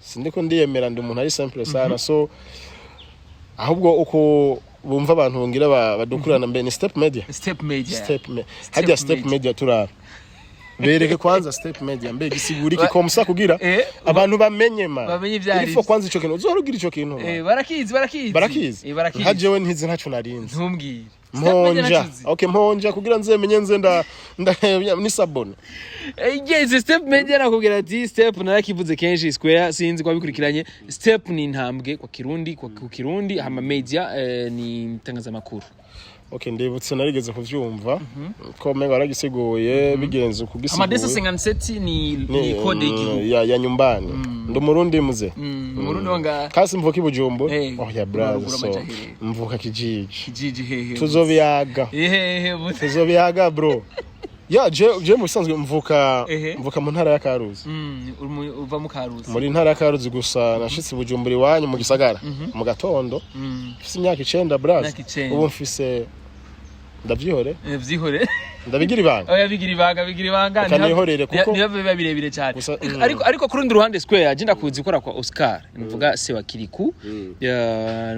Sindiko ndiyemera, ndi umuntu ari simple sana. So ahubwo uko bumva abantu ngira badukurana mbe ni Step Media. Step Media. Step hajya Step Media. Media, turara bereke kwanza Step Media mbe gisigura iki komsa kugira abantu bamenye ma Bamenye ivyo ari Ilifo vyo. kwanza ico kintu uzohora ugira ico kintu ma. Eh, barakizi, barakizi. Barakizi. Eh, barakizi. Nka jewe ntizi, ntaco narinzi. Ntumbwire. Step Media. Mponja. Nacuzi. Okay, mponja kugira nze menye nze nda nisabone. Yes, Step Media nakubwira ati step narakivuze kenshi, Square, sinzi ko bikurikiranye. Step ni intambwe kwa Kirundi, kwa ku Kirundi, hama media ni itangazamakuru. Okay, ndibutse narigeze kuvyumva ko menga waragisiguye bigenze ukugisiguye. Amadesa 57 ni code y'igihugu. Ya nyumbani, ndi Umurundi muze. Umurundi wanga. Kasi mvuka i Bujumbura. Eh, oh ya braza. urarugura So amaja hehe? Mvuka kijiji. Kijiji hehe? Tuzobiyaga. Hehe muze? Tuzobiyaga, bro. Ya je mu bisanzwe mvuka mvuka mu ntara ya Karuzi. Uva mu Karuzi. Muri ntara ya Karuzi, gusa nashitse i Bujumbura iwanyu mu gisagara mu gatondo, mfise imyaka 9, braza. Imyaka 9. Ubu mfise, ndavyihore. Eh, vyihore. Ndabigira ibanga. Oya, bigira ibanga, bigira ibanga. Reka nihorere kuko- Niba biba birebire cyane. Gusa, Ariko ku rundi ruhande, Square, je ndakuzi gukora kwa Oscar, mvuga se wa Kiriku,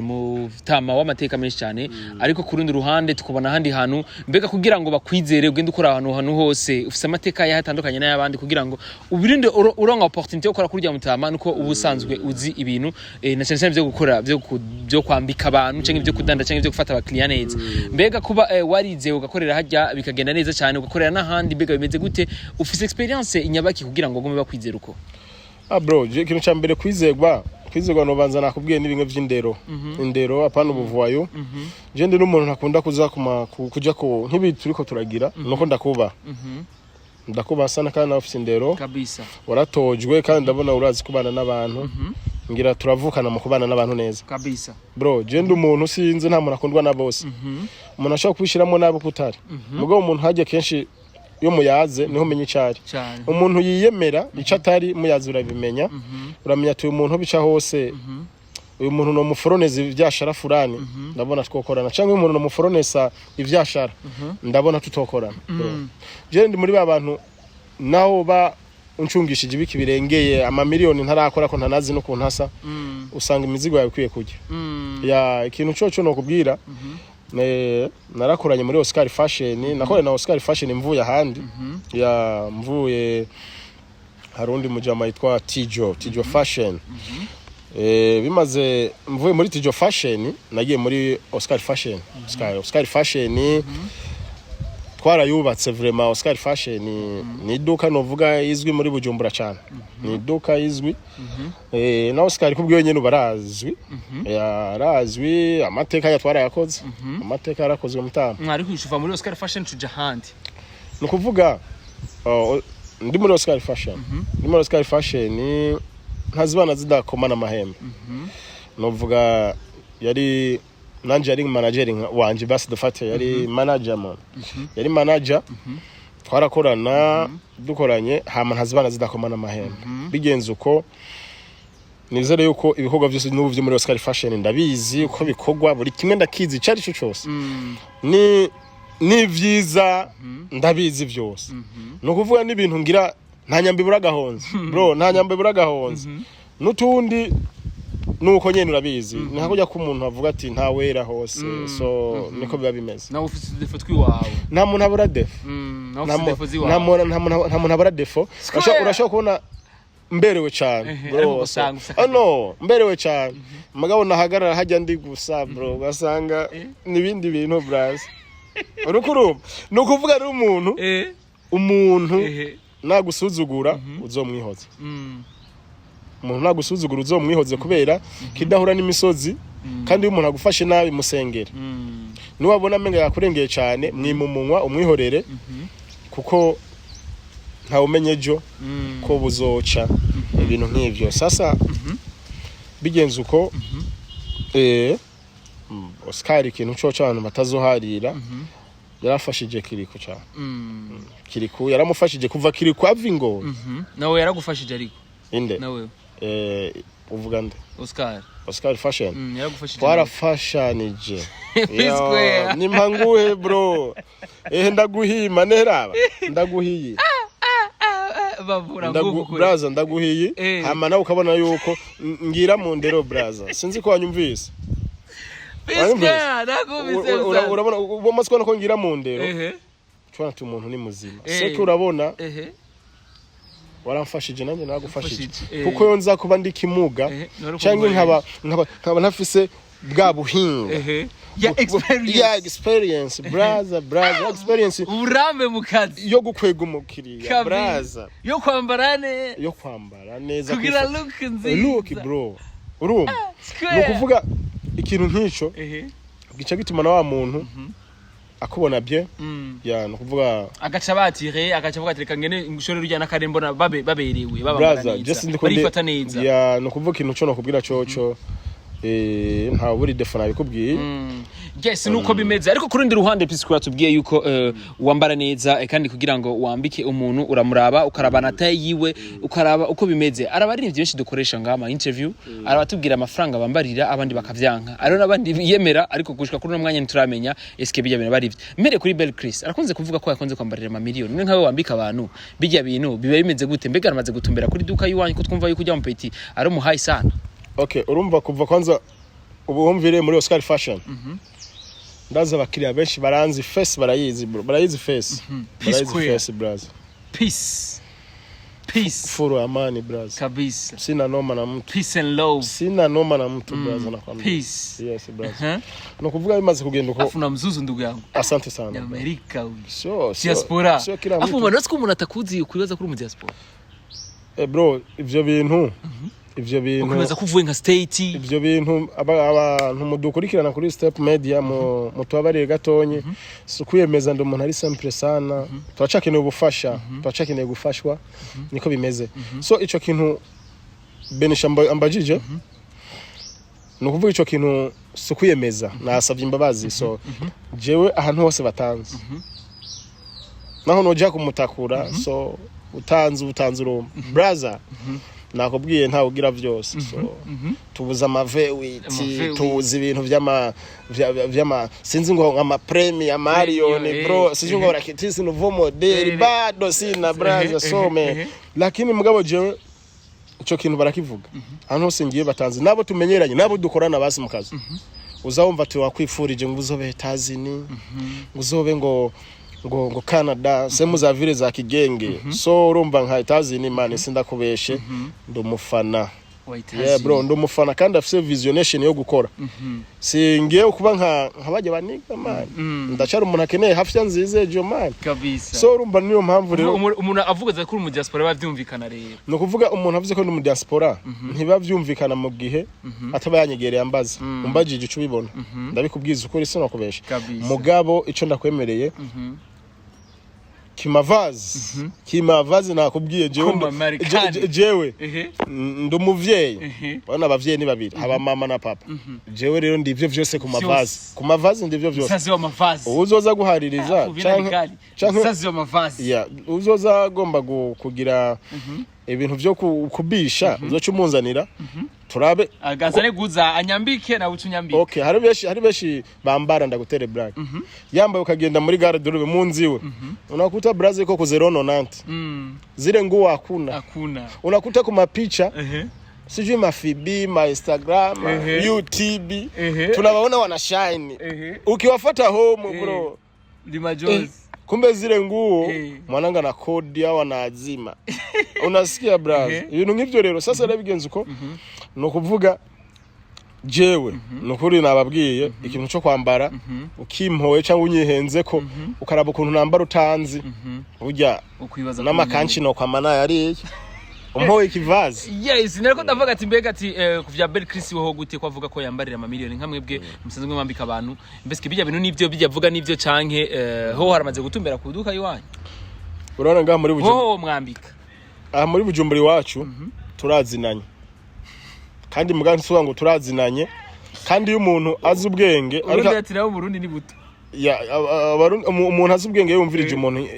mu tama w'amateka menshi cyane. Ariko ku rundi ruhande tukubona ahandi hantu. Mbega kugira ngo bakwizere ugende ukora ahantu hose ufise amateka yaho atandukanye n'ay'abandi, kugira ngo ubirinde uronka opportunity yo gukora kurya mutama, nuko uba usanzwe uzi ibintu, na cyane cyane byo gukora byo kwambika abantu, canke byo kudanda, canke byo gufata abakiriya neza. Mbega kuba warize ugakorera hajya bikagenda neza cyane, ugakorera n'ahandi, mbega bimeze gute? Ufise experience inyabaki kugira ngo ugume bakwizera uko? Ah bro, je ikintu ca mbere kwizegwa nobanza nakubwiye n'ibimwe vy'indero, indero apana ubuvuwayo. Je ndi n'umuntu ntakunda kuza kuja ku nk'ibi turiko turagira, nuko ndakuba sana kandi nawe ufise indero. Kabisa. Waratojwe kandi ndabona urazi kubana n'abantu, ngira turavukana mu kubana n'abantu neza. Kabisa. Bro, je ndi umuntu sinzi, nta muntu akundwa na bose. Umuntu ashobora kubishiramo nabi kutari mugabo umuntu hajya kenshi iyo muyaze niho umenya icari. Cyane. Umuntu yiyemera icyo atari, muyaze urabimenya, uramenya ati uyu muntu bica hose, uyu muntu ni umuforoneza ivyashara fulani, ndabona twokorana, cyangwa uyu muntu ni umuforonesa ivyashara, ndabona tutokorana. Bro, je ndi muri ba bantu naho ba uncungishije ibiki birengeye amamiliyoni ntarakora ko ntanazi n'ukuntu asa, usanga imizigo yawe ikwiye kujya ya ikintu coco nokubwira. Narakoranye muri Oscar Fashion, nakoranye na Oscar Fashion mvuye ahandi, ya mvuye hari undi mujama yitwa Tijo Fashion. Bimaze mvuye muri Tijo Fashion nagiye muri Oscar Fashion. Oscar Fashion twarayubatse vraiment. Oscar Fashion ni iduka novuga izwi muri Bujumbura cyane, ni iduka izwi. Na Oscar kubwiyo nyene barazwi, yarazwi, amateka yatwarayakoze, amateka yarakozwe mutama. Mwari kwishuva muri Oscar Fashion tuja ahandi. Ni ukuvuga ndi muri Oscar Fashion, ndi muri Oscar Fashion ntazibana zidakomana amahembe. Novuga yari nanje yari manager wanje, basi dufate yari manager man, yari manager, twarakorana, dukoranye hama ntazibana zidakomana amahembe. Bigenze uko, nizere yuko ibikorwa byose n'ubu byo muri Oscar Fashion ndabizi uko bikorwa, buri kimwe ndakizi icyo ari cyo cyose, ni vyiza ndabizi byose. Ni ukuvuga n'ibintu ngira nta nyambi ibura agahonze bro, nta nyambi ibura agahonze. N'utundi nuko nyene urabizi, ni nka kurya ko umuntu avuga ati nta wera hose, so niko biba bimeze. Nawe ufite udéfauts twiwawe. Nta muntu abura défaut. Nawe Nta ufite défauts ziwawe. Nta muntu abura défaut. Square. Urashobora kubona mberewe cyane bro, ariko ugasanga ufite oh no, mberewe cyane mugabo nahagarara hajya ndi gusa bro, ugasanga n'ibindi bintu braza. Uriko urumva, ni ukuvuga ari umuntu umuntu nagusuzugura uzomwihoze. Umuntu nagusuzugura uzomwihoze, kubera kidahura n'imisozi. Kandi iyo umuntu agufashe nabi, musengere. Niwabona amenga yakurengeye cyane, mwima umunwa, umwihorere, kuko ntawumenye ejo ko buzoca, ibintu nk'ivyo. Sasa bigenze uko, Oscar ikintu coco abantu batazoharira, yarafashije Kiriko cyane. Kiriku yaramufashije kuva Kiriku ava ingozi. Nawe yaragufashije ariko. Inde? Nawe. Uvuga nde? Oscar. Oscar Fashion. Yaragufashije. Twarafashanije. P Square. Nimpanguhe bro, ehe ndaguhima neraba ndaguhiye. Bavura nguvu kure. Braza, ndaguhiye. Hama nawe ukabona yuko ngira mu ndero braza, sinzi ko wanyumvise. P Square, nakumvise. Urabona umaze kubona ko ngira mu ndero, tubona ati umuntu ni muzima. Seke urabona, waramfashije nanjye nagufashije. Mfashije. Kuko yo nza kuba ndi kimuga nari canke nkaba ntafise bwa buhinga ya experience. Ya experience braza, braza, experience uburambe mu kazi yo gukwega umukiriya. Kabisa. Braza. Yo kwambara neza. Yo kwambara neza. Kugira look nziza. Look bro, urumva, Square. ni ukuvuga ikintu nk'ico gica gituma na wa muntu akubona bien. Ya, ni ukuvuga agaca batire, agaca avuga ati reka ngene ngushore rujya n'akare mbona babe baberewe babambara braza neza, just ndiko barifata neza. Ya, ni ukuvuga ikintu co nokubwira coco, ntawe buri défaut nabikubwiye. Yes, nuko bimeze. Ariko ku rundi ruhande P Square tubwiye yuko wambara neza, kandi kugira ngo wambike umuntu uramuraba, ukaraba na taille yiwe, ukaraba uko bimeze. Arabaririmbyi benshi dukoresha ngaha ama interview, arabatubwira amafaranga bambarira, abandi bakavyanka, ariho n'abandi biyemera, ariko gushika kuri uno mwanya ntituramenya eske bijya bintu bari mbere. Kuri Bel Chris arakunze kuvuga ko yakunze kwambarira amamiliyoni. None nkawe wambika abantu, bijya bintu biba bimeze gute? Mbega aramaze gutumbera kuri duka y'iwanyu, ko twumva yuko ujya mu petit ari umuhayi sana? Okay, urumva kuva kwanza ubu wumvire muri Oscar Fashion, ndazi abakiriya benshi baranzi face, barayizi bro, barayizi face. Peace Barayizi Square. face braza. Peace, peace. Furu amani braza. Kabisa. Sina noma na mtu. Peace and love. Sina noma na mtu braza, nakwambia. Peace. Yes braza. Huh? Ni ukuvuga bimaze kugenda uko. Afu na mzuzu ndugu yangu. Asante sana bro. Amerika huyu. Sio Diaspora. sio kila Afu mtu. umuntu wese ko umuntu atakuzi ukwibaza kuri mu diaspora. Bro, ivyo bintu Ukwibaza ko uvuye nka state. Ivyo bintu abantu mudukurikirana kuri Step Media mu mutubabariye gatonye, si ukwiyemeza, ndi umuntu ari simple sana. Turacakeneye ubufasha, turacakeneye gufashwa, niko bimeze. So ico kintu Benisha ambajije, ni ukuvuga ico kintu si ukwiyemeza, nasavye imbabazi. So jewe ahantu hose batanze, naho noja kumutakura, so utanze urumva braza, nakubwiye ntawe ugira vyose. So tubuze ama V8, Ama V8. tubuze ibintu vy'ama sinzi ngo ama premi amariyoni bro, sinzi ngo rakitisi nouveau modèle, bado sina braza. So me lakini mugabo jewe ico kintu barakivuga ahantu hose ngiye batanze, nabo tumenyeranye, nabo dukorana basi mu kazi. Uza wumva ati wakwifurije ngo uzobe Etazini, ngo uzobe ngo Canada, sehemu za vile za kigenge. So urumva nka Etazini, man, sindakubeshe, ndi umufana. Yeah bro, ndi umufana kandi afise visionation yo gukora. Singiye kuba nka bajya baniga, man, ndacyari umuntu akeneye hafi ya nziza ejo, man. So urumva niyo mpamvu rero Umuntu avuga ko uri mu diaspora biba byumvikana rero. Ni ukuvuga umuntu avuze ko ndi mu diaspora ntibiba byumvikana mu gihe ataba yanyegereye ambaza. Umbajije ico ubibona, ndabikubwiza ukuri, sinakubesha. Mugabo ico ndakwemereye, kimavazi, kimavazi nakubwiye jewe Kuma Marekani. Jewe ndi umuvyeyi. Urabona abavyeyi ni babiri, haba mama na papa. Jewe rero ndi ivyo vyose ku mavazi. Vyose. Ku mavazi ndi ivyo vyose. Mzazi wa mavazi. Uzoza guhaririza Uvina vikali. Mzazi wa mavazi. Yeah, uzoza agomba kugira ibintu vyo kubisha, uzoca umunzanira turabe. Agazane guza anyambike na utunyambike. Okay, hari benshi bambara, ndagutere black, yambaye ukagenda muri gare dore mu nziwe, unakuta braze iko ku 090. Zile nguo hakuna. Hakuna. Unakuta ku mapicha, sijui ma FB, ma Instagram, ma UTB, tunawaona wana shine. Ukiwafata home, bro, Ni majozi. Kumbe zile nguo mwananga na kodi au anaazima, unasikia braza? Ibintu nk'ivyo rero. Sasa rero bigenze uko, ni ukuvuga jewe nukuri nababwiye ikintu cyo kwambara, ukimpoye cyangwa unyihenze ko ukaraba ukuntu nambara utanzi burya Ukwibaza n'amakanshi no kwama nayariye umpoye ikivazi. Yes, nariko ndavuga ati mbega ati ku vya Bel Chris woho gute, ko avuga ko yambarira amamiliyoni nka mwebwe musanzwe mwambika abantu? Mbese bijya bintu nivyo bijya avuga nivyo canke ho haramaze gutumbera ku duka iwanyu? Urabona ngaha muri Bujumbura, Ho mwambika. aha muri Bujumbura iwacu turazinanye, kandi muga ntisuba ngo turazinanye, kandi iyo umuntu azi ubwenge Urundi ariko ati nawe Burundi ni buto. Ya, umuntu azi ubwenge yumvirije umuntu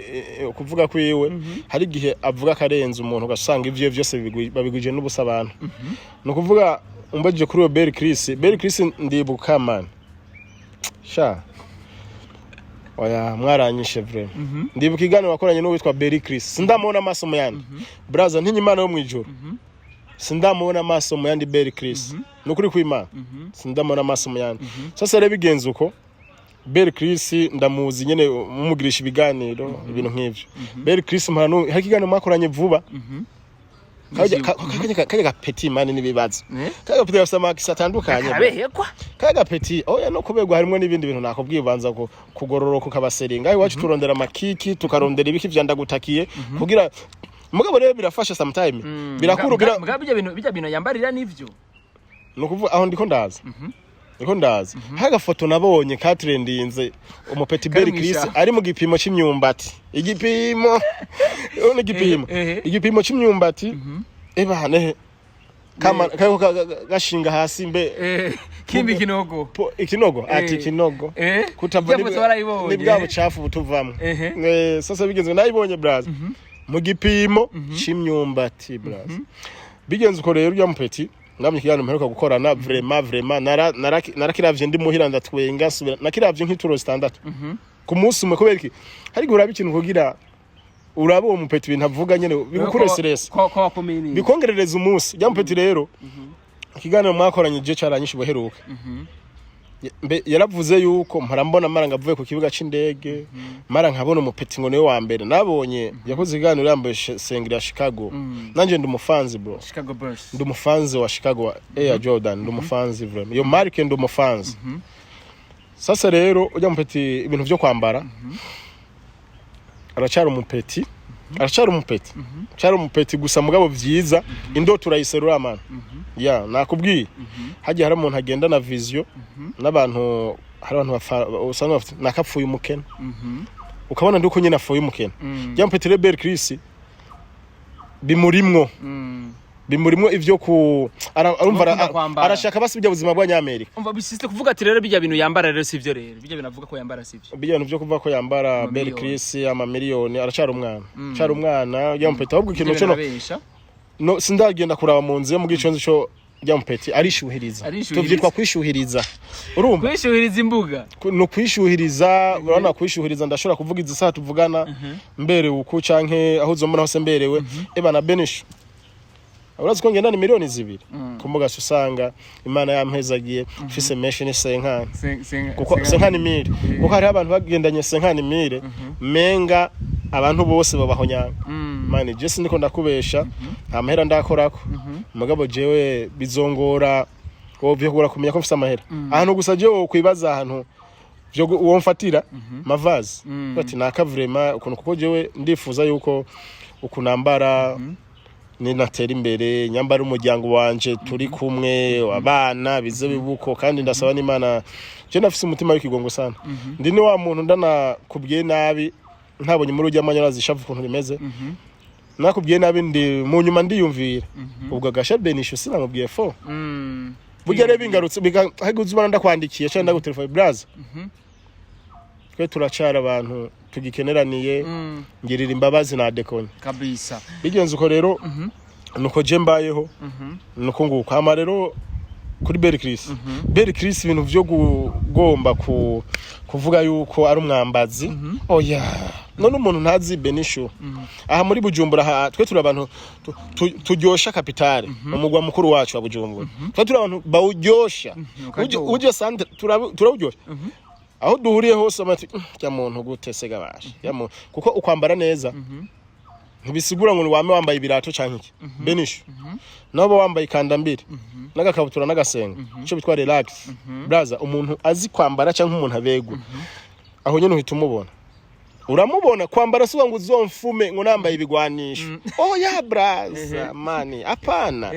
kuvuga kwiwe, hari igihe avuga akarenza umuntu, ugasanga ivyo vyose babigwije n'ubusa abantu. Ni ukuvuga umbajije kuri uwo Bel Chris, Bel Chris ndibuka, man, sha oya mwaranyishe vraiment. Ndibuka iganiro wakoranye n'uwitwa Bel Chris, sindamubona amaso mu yandi, braza, ntinya Imana yo mw'ijuru, sindamubona amaso mu yandi Bel Chris, ni ukuri kw'Imana, sindamubona amaso mu yandi. Sasa rero bigenze uko, Bel Chris ndamuzi nyene mumugirisha ibiganiro, ibintu nk'ivyo. Bel Chris mpano hari ikiganiro mwakoranye vuba, kajya gapeti, man, n'ibibazo. Kajya gapeti gafise amakisi atandukanye. Karabehekwa. Kajya gapeti, oya, no kubegwa harimwo n'ibindi bintu nakubwiye, ubanza kugororoka ukabaseringa. Iwacu turondera amakiki, tukarondera ibiki vya ndagutakiye kugira mugabo rero birafasha sometime, birakuru bira. Mbwa bijya bintu yambarira nivyo? Ni ukuvuga aho ndiko ndaza hari agafoto nabonye katrendinze, umupeti Kari Bel Chris mw'ishamba. ari mu gipimo c'imyumbati, igipimo, urabona igipimo, igipimo c'imyumbati, eba nehe kama kariko gashinga hasi mbe. Kimbi kinogo. Ikinogo ati ikinogo kutava. Irya foto warayibonye? Ni bwa bucafu butuvamwo. Sasa bigenze nayibonye, braza, mu gipimo c'imyumbati, braza. Bigenze uko rero, urya mupeti namwe ikiganiro mperuka gukorana, vraiment, vraiment narakiravye ndi muhira, ndatwenga, subira nakiravye nk'ituro zitandatu ku munsi umwe. Kubera iki? Hari igihe uraba ikintu kugira urabe uwo mupeti ibintu avuga nyene bigukure stress, ko wakomeye neza. bikongerereza umunsi. Rya mupeti rero ikiganiro mwakoranye je caranyishe ubuheruka. Mbe yaravuze yuko mpora mbona mara ngo avuye ku kibuga c'indege, mara nkabona umupeti ngo niwe wa mbere nabonye yakoze ikiganiro yambaye sengeri ya Chicago. Nanje ndi umufanzi, bro. Chicago Bulls. Ndi umufanzi wa Chicago wa Air Jordan, ndi umufanzi vraiment, iyo marque ndi umufanzi. Sasa rero ujya mupeti ibintu vyo kwambara aracyari umupeti, aracyari umupeti, aracyari umupeti gusa, mugabo vyiza indoto urayiserura, man. Ya nakubwiye hagiye hari umuntu agenda na vision n'abantu, hari abantu usanga bafite nakapfuye umukene, ukabona ndiko nyine apfuye umukene. Rya mupeti rero Bel Chris bimurimwo, bimurimwo ivyo ku arumva Gukunda kwambara. Arashaka basi ibyo buzima bw'abanyamerika. Umva bisiste kuvuga ati rero bijya bintu yambara rero sivyo, rero bijya bintu avuga ko yambara sivyo. Bijya bintu vyo kuvuga ko yambara Bel Amamiliyoni. Chris amamiliyoni, aracyari umwana, aracyari umwana rya mupeti. Ahubwo ikintu Bijya cyo bintu arabesha. No sindagenda kuraba mu nzu yo mu giconzi cyo rya mupeti arishuhiriza. Arishuhiriza. Tuvyitwa kwishuhiriza, urumva? Kwishuhiriza imbuga. No kwishuhiriza, urabona kwishuhiriza, ndashobora kuvuga izi saha tuvugana mberewe uku canke aho uzombona hose mberewe, eba na benisho. Urazi ko ngendana miliyoni 2 ku mbuga, usanga Imana yampezagiye mfise menshi, ni cinquante, kuko 50 000, kuko hariho abantu bagendanye 50 000, menga abantu bose babahonyanga. Mani, je siniko ndakubesha, nta mahera ndakorako, mugabo jewe bizongora wovyogora kumenya ko mfise amahera. Ahantu gusa jewe wokwibaza, ahantu vyo uwo mfatira mavazi, bati naka vraiment ukuntu, kuko jewe ndifuza yuko ukunambara ninatera imbere, nyambara umuryango wanje turi kumwe, abana bize bibuko. Kandi ndasaba n'Imana, je ndafise umutima w'ikigongo sana. Ndi ni wa muntu ndanakubwiye nabi, ntabonye muri ujya mwanya urazishavu ukuntu bimeze, nakubwiye nabi, ndi mu nyuma ndiyumvira ubwo gasha benisho sinamubwiye fo. Burya rero bingarutse haguze ubona ndakwandikiye cyangwa ndagutelefone, braza, twe turacara abantu tugikeneraniye, ngirira imbabazi na dekonye. Kabisa. Bigenze uko rero, nuko je mbayeho, nuko nguko. Hama rero kuri Beri Chris, Beri Chris, ibintu vyo kugomba kuvuga yuko ari umwambazi, oya. None umuntu ntazi Benishu aha muri Bujumbura, twe turi abantu turyosha capitale, umugwa mukuru wacu wa Bujumbura. Twe turi abantu bawuryosha. Ukaryoha. Uje sante turawuryosha aho duhuriye hose, amati ya muntu gute se gabasha ya muntu, kuko ukwambara neza ntibisigura ngo wame wambaye ibirato canke iki. Benishu nabo wambaye ikandambiri n'agakabutura n'agasenga, ico bitwa relax. Braza, umuntu azi kwambara canke umuntu abegwa, aho nyene uhita umubona, uramubona. Kwambara si ngo uzomfume ngo nambaye ibigwanisho, oya braza, mani, apana.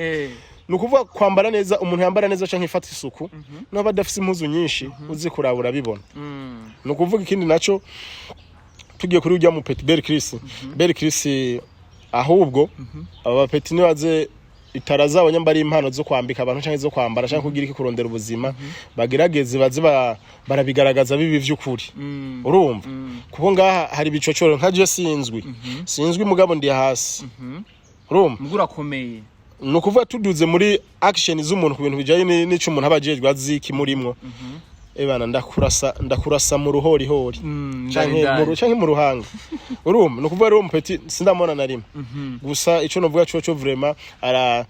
Ni ukuvuga kwambara neza, umuntu yambara neza canke ifata isuku, n'aba adafise impuzu nyinshi, uzi kuraba urabibona. Ni ukuvuga ikindi naco, tugiye kuri ujya mu petit Beri Chris, Beri Chris ahubwo aba bapeti nibaze itara zabo, nyamba ari impano zo kwambika abantu canke zo kwambara canke kugira iki, kurondera ubuzima, bagerageze baze barabigaragaza bibi vy'ukuri. Urumva, kuko ngaha hari ibicocoro nka je sinzwi, sinzwi, mugabo ndi hasi, urumva. Mugo urakomeye. Ni ukuvuga tuduze muri action z'umuntu ku bintu bijanye n'ico umuntu aba ajejwe, azi ikimurimwo, ebana, ndakurasa, ndakurasa mu ruhorihori canke ndani. Canke mu ruhanga, urumva. Ni ukuvuga rero mupeti sindamubona na rimwe. Gusa ico novuga coco, vraiment ara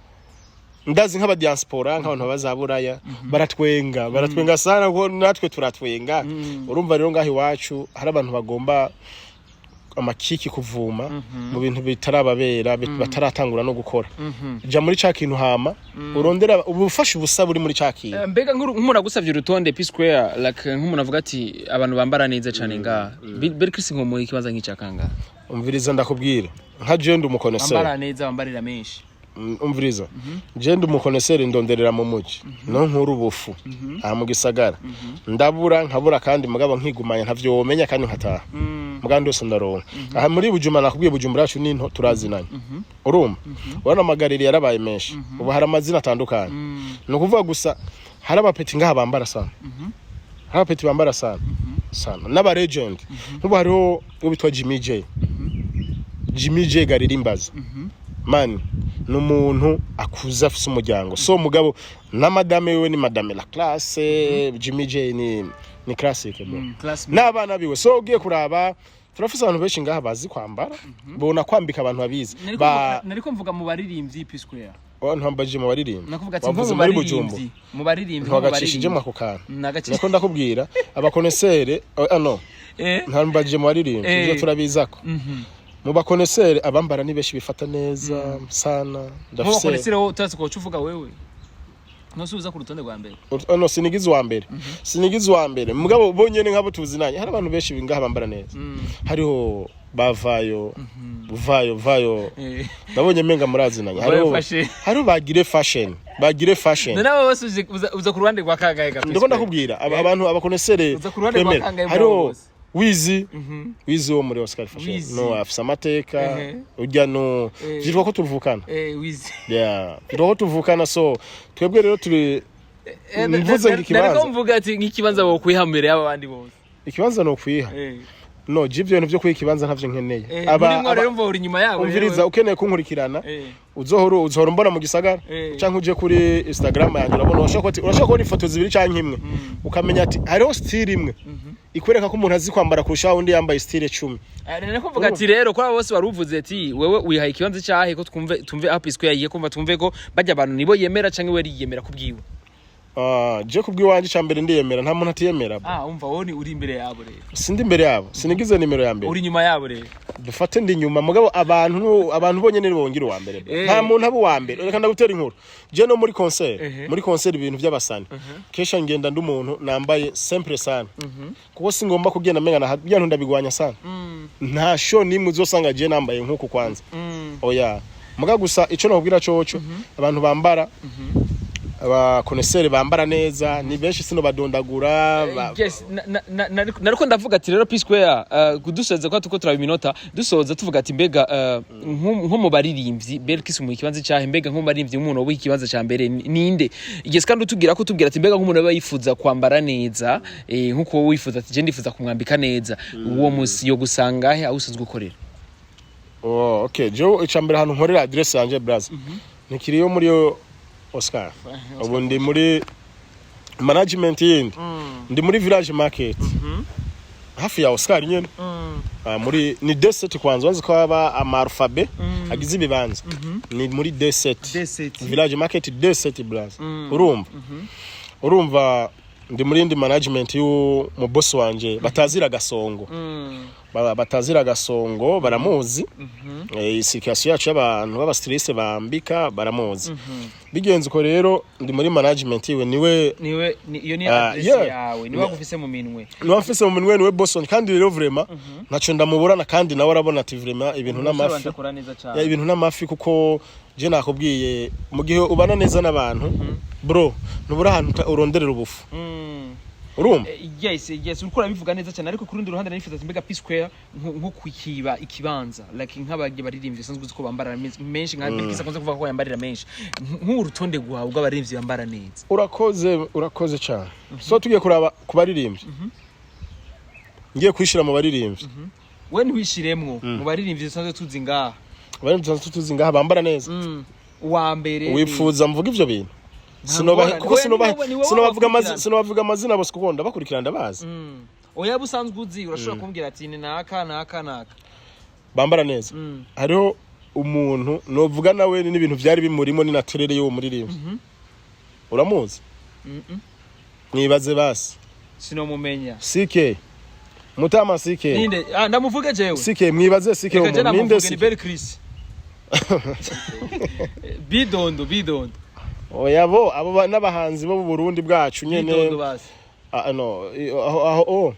ndazi nk'aba diaspora, nk'abantu bazaburaya, baratwenga, baratwenga sana, kuko natwe turatwenga. Urumva rero ngaho iwacu hari abantu bagomba amakiki, kuvuma mu bintu bitarababera, bataratangura no gukora. Ja muri ca kintu, hama urondera ubufasha ubusa buri muri ca kintu. Mbega nk'umuntu agusavye urutonde, P Square, like nk'umuntu avuga ati abantu bambara neza cane ngaha, Beri Chris nko muri ikibanza nk'icya kangahe? Umviriza ndakubwira, nka je ndi umu connaisseur. Bambara neza, bambarira menshi. Umviriza, je ndi umu connaisseur, ndonderera mu muji no nkuru ubufu aha mu gisagara, ndabura nkabura, kandi mugabo nkigumanya, ntavyo womenya, kandi nkataha mugabo ndose ndaronka. Aha muri Bujumbura, nakubwiye, Bujumbura yacu ninto, turazinanye. Urumva, urabona amagariri yarabaye menshi ubu, hari amazina atandukanye. Ni ukuvuga gusa hari abapeti ngaha bambara sana, hari abapeti bambara sana sana n'aba legend. Nk'ubu hariho uwo bitwa Jimmy J, Jimmy J Garirimbaza, man, ni umuntu akuze, afise umuryango, so mugabo na madame wiwe ni madame la classe. Jimmy J ni classic, bro. Class. N'abana biwe. So ugiye kuraba, turafise abantu benshi ngaha bazi kwambara, bona kwambika abantu babizi. Ba Nariko mvuga mu baririmbyi, P Square. Ntambaje mu baririmbyi. Nakuvuga ati nko Wavuze mu muri Bujumbura. baririmbyi, mu baririmbyi, nko mu Ntwagacishijemo baririmbyi. ako kantu. Nagaci. Nako ndakubwira aba connaisseurs, ano ntambaje mu baririmbyi. Ivyo turabizako. Mu ba connaisseurs abambara ni benshi, bifata neza sana. Mu Ndafise ba connaisseurs wowe utazi ko uvuga wewe ntusubiza ku rutonde rwa mbere. Oh, no, sinigize uwa mbere, sinigize uwa mbere, mugabo bonyene nk'abo tuzinanye, hari abantu benshi ngaha bambara neza. Hariho bavayo vayo vayo. Nabonye menga murazinanye. Vayo Hariho Fashion. hariho bagire fashion, bagire fashion. None abo bose uza ku ruhande rwa kangahe ga? Ndiko ndakubwira abantu aba connaisseurs Uza ku ruhande rwa twemera. kangahe muri Hariho abo bose? Wizi, Wizi wo muri Oscar Fashion. Wizi. No afise amateka. Ujya no vyitwa ko tuvukana. Wizi. Yeah, vyitwa ko tuvukana. So twebwe rero turi mvuze ngo ikibanza. Nariko mvuga ati nk'ikibanza wokwiha mbere y'aba bandi bose. Ikibanza no kwiha? No, je ivyo bintu vyo kwiha ikibanza ntavyo nkeneye. Muri rero mva uri inyuma yabo. Umviriza, ukeneye kunkurikirana, uzohora umbona mu gisagara canke uje kuri Instagram yanjye, urabona, urashobora kubona ifoto zibiri canke imwe, ukamenya ati hariho style imwe. Ikwereka ko umuntu azi kwambara kurusha wundi yambaye style 10. Nari kuvuga ati rero kuri abo bose wari uvuze ati wewe wihaye ikibanza cyahe, ko twumve aho P-Square yiye, kumva twumve ko bajya abantu nibo yemera canke we yiyemera kubwiwe? Ah, je kubw'iwanje, ca mbere ndiyemera, nta muntu atiyemera, bro. Ah, umva, wowe ni uri imbere yabo rero? Sindi imbere yabo, sinigize nimero ya mbere. Uri inyuma yabo rero? Dufate ndi inyuma, mugabo abantu abantu bonyene nibo bongera uwa mbere, bro. Nta muntu aba uwa mbere. Reka ndagutera inkuru. Je no muri concert, muri concert, ibintu by'abasani, kesha ngenda ndi umuntu nambaye simple sana, kuko singomba kugenda menga na bya ndabigwanya sana. Nta show nimwe uzosanga je nambaye nkuku kwanza. Oya, muga gusa ico nokubwira coco, abantu bambara, aba connaisseurs bambara neza ni benshi, sino badondagura Yes, nariko ndavuga ati rero P-Square, kudusoza kwa tuko turaba iminota, dusoza tuvuga ati mbega nko mu baririmbyi Belkis mu ikibanza cyahe? Mbega nko mu baririmbyi umuntu wowe ikibanza cya mbere ninde? Igeze kandi utubwira ko tubwira ati mbega nk'umuntu aba yifuza kwambara neza, nkuko wowe wifuza ati je ndifuza kumwambika neza, uwo musi yo gusanga he aho usanzwe ukorera? Oh, okay, je icambere ahantu nkorera, adresse yanje, braza, ntikiriyo muri yo Oscar. Ubu ndi muri management yindi, ndi muri Village Market, hafi ya Oscar nyene. Ah, muri ni D7 kwanza, wanzi ko haba ama alphabet agize ibibanza, ni muri D7. D7. Village Market D7, braza. Urumva ndi muri indi management y'u mu boss wanje batazira Gasongo. Batazira Gasongo baramuzi. Situation yacu y'abantu b'aba styliste bambika baramuzi. Bigenze uko rero, ndi muri management iwe, niwe. Niwe iyo ni Ah, adresse yeah. yawe, niwe agufise mu minwe? Niwe mfise mu minwe, niwe boss wanje. Kandi rero vraiment ntaco ndamuburana, kandi nawe arabona ati vraiment ibintu n'amafi. Akora neza Ya, cyane. ibintu n'amafi, kuko je nakubwiye, mu gihe ubana neza n'abantu, bro, ntubura ahantu uronderera ubufu. Urumva? Yes, uriko urabivuga neza cyane, ariko ku rundi ruhande narifuza ati mbega P Square nko kwikiba ikibanza like nk'abagiye baririmbyi basanzwe uzi ko bambara menshi, nka Bilkis akunze kuvuga ko yambarira menshi, nk'urutonde rwawe rw'abaririmbyi bambara neza. Urakoze, urakoze cyane. So tugiye kuraba ku baririmbyi, ngiye kwishira mu baririmbyi. We ntiwishiremwo mu baririmbyi dusanzwe tuzi ngaha. Abaririmbyi dusanzwe tuzi ngaha bambara neza? Uwa mbere Wifuza mvuga ivyo bintu? Nta Sinobahe ngorane. kuko Oya, sinobahe ni wowe sinobavuga amazina. wakurikirana. Sinobavuga amazina bose kuko ndabakurikirana, ndabazi. Oya, busanzwe uzi, urashobora kumbwira ati ni naka, naka, naka. Bambara neza. Hariho umuntu novuga nawe n'ibintu byari bimurimo, ni naturelle y'uwo muririmbyi. Uramuzi? Mwibaze basi. Sinomumenya. CK Mutama CK. Ninde? Ah, ndamuvuge jewe? CK, mwibaze CK. Reka je Umuntu ninde? namuvuge ni CK. Bel Chris, Bidondo, Bidondo. Oya, bo abo n'abahanzi bo mu Burundi bwacu nyene. Bidondo basi. Ah, no, aho oh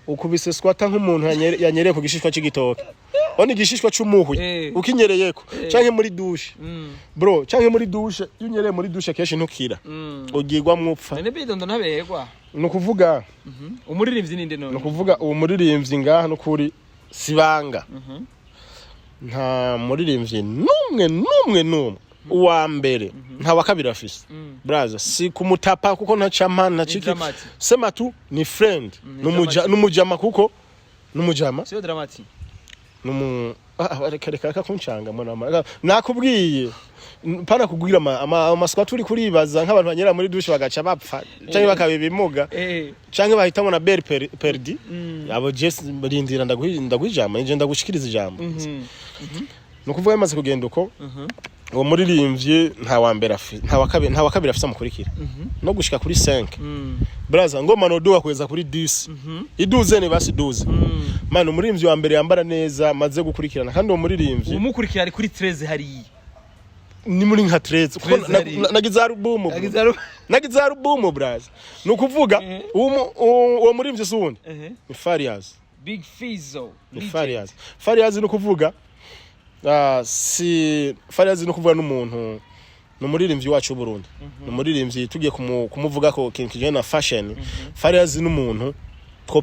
ukubise squatter nk'umuntu yanyereye ku gishishwa c'igitoke, oni igishishwa c'umuhwi. Ukinyereyeko canke muri douche, bro, canke muri douche, iyo unyereye muri douche kenshi ntukira, ugirwa mwupfa. None Bidondo ntaberwa? Ni ukuvuga Umuririmbyi ninde none? Ni ukuvuga uwo muririmbyi ngaha n'ukuri sibanga, nta muririmbyi n'umwe n'umwe n'umwe uwa mbere, nta wa kabiri afise. Braza, si kumutapa kuko ntacampa ntaciki. Dramati. Sematu ni friend. Ni N'umuja Dramati. N'umujama, kuko n'umujama. Siyo Dramati? Numu ah, reka reka reka kuncanga mwana nakubwiye pana kubwira amaswa turi kuribaza nk'abantu banyera muri douche bagaca bapfa canke bakaba ibimuga canke bahitamwo na bel perdi. Abo je rindira ndaguha ijambo, nije ndagushikiriza ijambo. Ni ukuvuga bimaze kugenda uko, uwo muririmbyi nta wa mbere nta wa kabiri afise amukurikira no gushika kuri 5. Braza, ngoma noduga kugeza kuri 10, iduze ni basi 12. Man, umuririmbyi wa mbere yambara neza maze gukurikirana, kandi uwo muririmbyi Umukurikira ari kuri 13 hariya. Ni muri nka 13 kuko 13 hariya. Nagize album, bro. Nagize album. Nagize album, braza. Ni ukuvuga uwo muririmbyi si uwundi, ni Fariaz. Big Fizzo. Ni Legend. Fariaz. Fariaz ni ukuvuga si Fariaz, ni ukuvuga n'umuntu, ni umuririmbyi wacu w'Uburundi, ni umuririmbyi tugiye kumuvuga ko kintu kijanye na fashion. Fariaz ni umuntu two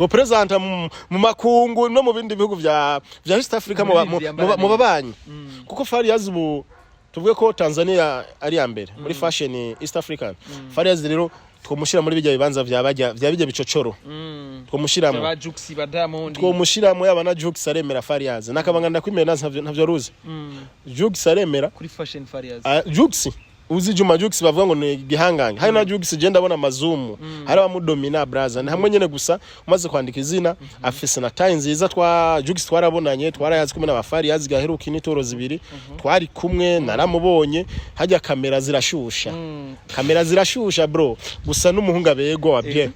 presenta mu makungu no mu bindi bihugu vya East Africa, Umuririmbyi yambara mu neza. babanyi, kuko Fariaz ubu tuvuge ko Tanzania ari ya mbere muri fashion East African. Fariaz rero twomushira muri bijya bibanza vya bajya vya bijya bicocoro. Twomushiramo Ba Jux, ba Diamond. Twomushiramo yaba na Jux aremera Fariaz nakabanga ndakwimera ntavyo ruzi. Jux aremera Kuri fashion Fariaz. Jux Uzi Juma Jux bavuga ngo ni igihangange, hari na Jux je ndabona amazumu, hari abamudomina braza, ni hamwe nyene gusa umaze kwandika izina, afise na taille nziza. Twa Jux twarabonanye, twarayazi kumwe n'abafari yazi gaheruka initoro zibiri twari kumwe, naramubonye hajya kamera zirashusha, kamera zirashusha bro, gusa n'umuhungu abegwa wa bien,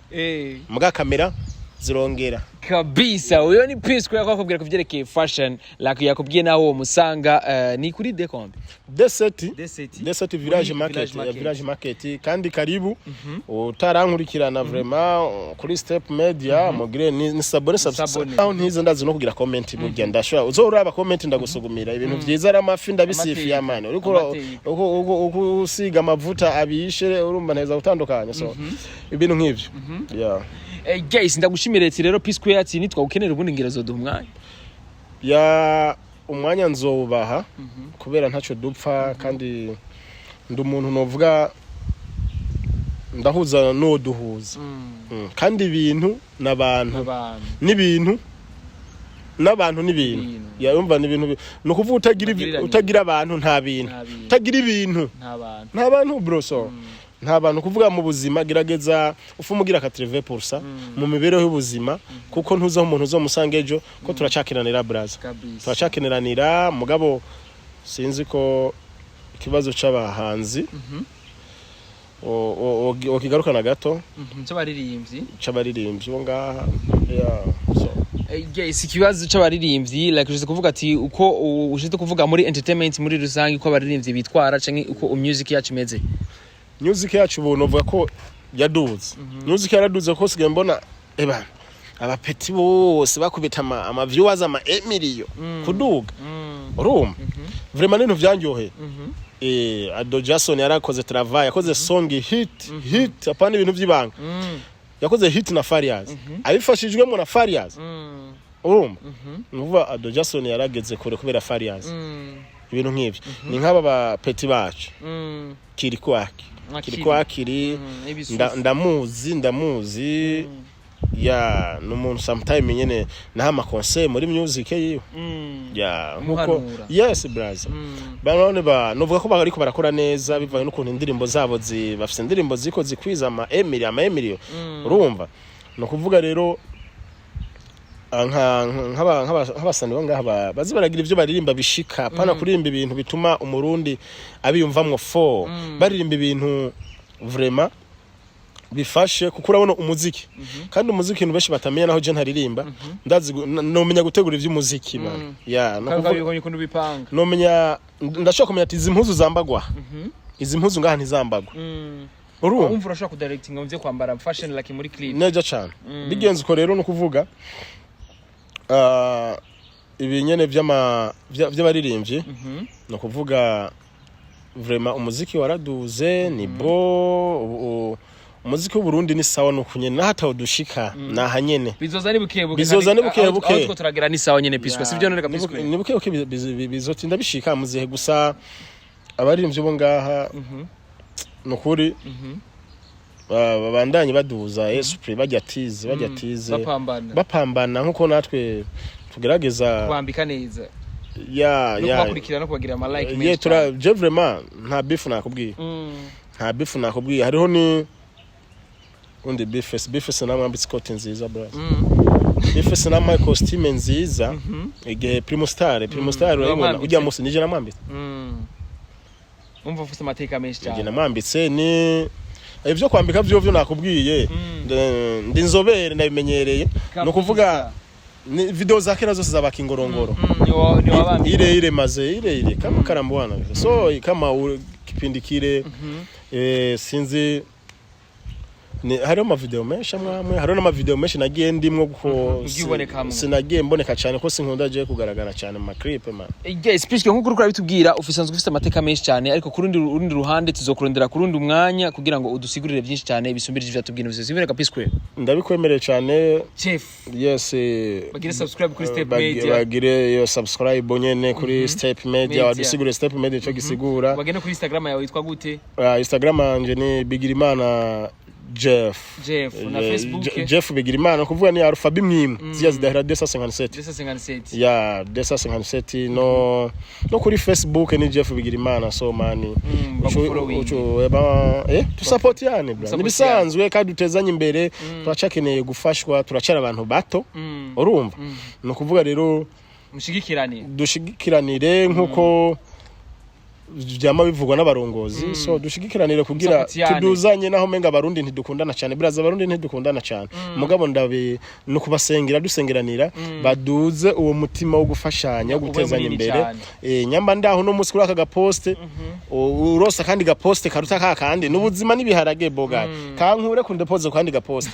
muga kamera zirongera. Kabisa, uyo ni P Square, ko akubwira ku vyerekeye fashion, like yakubwiye naho uwo musanga, ni kuri Decombe. D7. D7. D7 Village Muri Market. Village Market. Village Market. Kandi karibu utarankurikirana vraiment kuri Step Media, mugire ni s'abonner. S'abonner. Aho ntize ndazi no kugira comment, burya ndashobora uzoraba comment ndagusugumira ibintu vyiza, ari amafi ndabisifiye. Amateka. Amane uriko Amateka. uko usiga amavuta abishe, urumva nteza gutandukanya, so ibintu nk'ivyo, yeah. Guys, ndagushimire ati rero P Square, ati nitwagukenera ubundi ngira zoduha umwanya. Ya, umwanya nzowubaha kubera ntacyo dupfa, kandi ndi umuntu novuga ndahuza n'uwo duhuza. Kandi ibintu n'abantu abantu n'ibintu n'abantu n'ibintu. Ibintu. Yumva ni ibintu ni ukuvuga utagira Magirirane. Utagira abantu nta bintu. Nta bintu. Utagira ibintu nta bantu. Nta bantu bro, so nta bantu kuvuga mu buzima, gerageza ufumugira 80% mu mibereho y'ubuzima, kuko ntuzaho umuntu uzomusanga ejo, ko turacakiranira braza. Kabisa. Turacakeneranira, mugabo sinzi ko ikibazo c'abahanzi okigarukana gato. C'abaririmbyi. C'abaririmbyi bo ngaha, yeah, so. Yes, ikibazo c'abaririmbyi, like ushize kuvuga ati uko ushize kuvuga muri entertainment muri rusange, uko abaririmbyi bitwara canke uko music yacu imeze. Music yacu ubu novuga ko yaduze, music yaraduze ko sigaye mbona eba abapeti bose bakubita ama viewers ama emiliyo kuduga, urumva vraiment n'ibintu vyanyoheye. Ado Jason yarakoze travail, yakoze song hit hit, apana ibintu vy'ibanga, yakoze hit na Farias, abifashijwemo na Farias, urumva nuvuga Ado Jason yarageze kure kubera Farias, ibintu nk'ivyo. Ni nk'aba ba peti bacu, Kirikwaki. Kirikwakiri ndamuzi, ndamuzi ya, numuntu sometime nyene naha ama conseil muri music yiwe ya, nkuko Umuhanura. Yes brother, banone ba novuga ko bariko barakora neza bivanye n'ukuntu indirimbo zabo bafise indirimbo ziko zikwiza ama emili, ama emiliyo, urumva no kuvuga rero nk'abasani bo ngaha bazi baragira ivyo baririmba bishika, pana kuririmba ibintu bituma umurundi abiyumvamwo fo, baririmba ibintu vraiment bifashe, kuko urabona umuziki, kandi umuziki ibintu benshi batamenya, naho je ntaririmba ndazi nomenya gutegura ivy'umuziki bana ya, no kuvuga ukuntu bipanga. Nomenya, ndashobora kumenya ati izi mpuzu zambagwa, izi mpuzu ngaha ntizambagwa, urumva. Umva, urashobora kudirectinga mu vyo kwambara, fashion, like muri clip. Neza cane. Bigenze uko rero, ni ukuvuga ibi nyene vy'abaririmbyi, ni ukuvuga vraiment umuziki waraduze, ni bo umuziki w'Uburundi ni sawa, nuko nyene naho atawudushika naha nyene. Bizoza ni buke buke. Bizoza ni buke buke. Aho two turagera ni sawa nyene, P Square, sivyo none ga Ni P Square? Ni buke buke bizotinda bishika muzihe, gusa abaririmbyi bo ngaha nukuri babandanye baduza esprit, bajya tize, bajya tize. Bapambana. Bapambana nkuko natwe tugerageza kubambika neza ya no ya kubakurikira no kubagira ama like ye menshi. Tura je vraiment nta beef nakubwiye, nta beef nakubwiye. Hariho ni undi Bifes, Bifes namwambitse ikoti nziza bro, Bifes namuhaye costume nziza igihe Primo Star, Primo Star urayibona. Wamwambitse. Ujya musi nije namwambitse. Umva, ufise amateka menshi Igihe cyane. namwambitse ni ibyo kwambika vyo nakubwiye, ndi inzobere, ndabimenyereye, ni ukuvuga ni video za kera zose za Kingorongoro. Ni wabambitse. Ile ile maze ile ile kama karambwana, so kama kipindi kile, sinzi ni hariho amavideo menshi amwe amwe, hariho n'amavideo menshi nagiye ndimwo kuko Ugiye ubonekamwo. Sinagiye mboneka cyane ko sinkunda je kugaragara cyane mu maclip man. Yes, P Square, nkuko uriko urabitubwira, ufisanzwe ufise amateka menshi cyane, ariko ku rundi ruhande tuzokurondera ku rundi umwanya kugira ngo udusigurire byinshi cyane bisumbirije ivyo yatubwira. Sibireka, P Square? Ndabikwemereye cyane. Chef. Yes. Bagire subscribe kuri Step Media. Bagire iyo subscribe nyene kuri Step Media. Media. Wadusigure Step Media ico gisigura. Bagende kuri Instagram yawe, yitwa gute? Instagram yanje ni Bigirimana. Jeff. Jeff, na Facebook? Jeff Bigirimana, kuvuga ni alphabet imwe ziya zidahera 257. 257. Ya, 257. No kuri Facebook ni Jeff Bigirimana. So man, Bagufollowing. Eba, tusapotiane bra. Musapotiane. Nibisanzwe kandi dutezanye imbere. Turacakeneye gufashwa, turacara abantu bato. Urumva, ni ukuvuga rero Mushigikirane. Dushigikiranire nkuko vyama bivugwa n'abarongozi. So dushigikiranire kugira Musapotiane. tuduzanye. Naho menga abarundi ntidukundana cyane, biraza, abarundi ntidukundana cyane, mugabo ndabe no kubasengera, dusengeranira baduze uwo mutima wo gufashanya, wo Ube gutezanya munini imbere. cane. Nyamba ndaho no musi kuri aka gaposte urosa kandi gaposte karuta ka kandi n'ubuzima n'ibiharage boga kankure kundepoze kandi gaposte,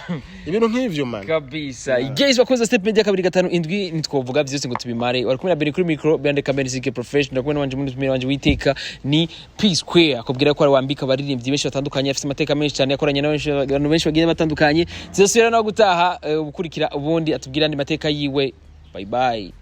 ibintu nk'ivyo, man. Kabisa. Guys, bakoze Step Media 257, ntitwovuga byose ngo tubimare. Wari kumwe na Benny kuri micro, behind camera Zike Professional, kumwe n'wanje muri tumire wanje witeka ni P Square, akubwira ko ari wambika abaririmbyi benshi batandukanye, afite amateka menshi cyane, yakoranye n'abantu benshi bagiye batandukanye. Tuzosubira nawe gutaha, ubukurikira ubundi atubwira andi mateka yiwe. Bye bye.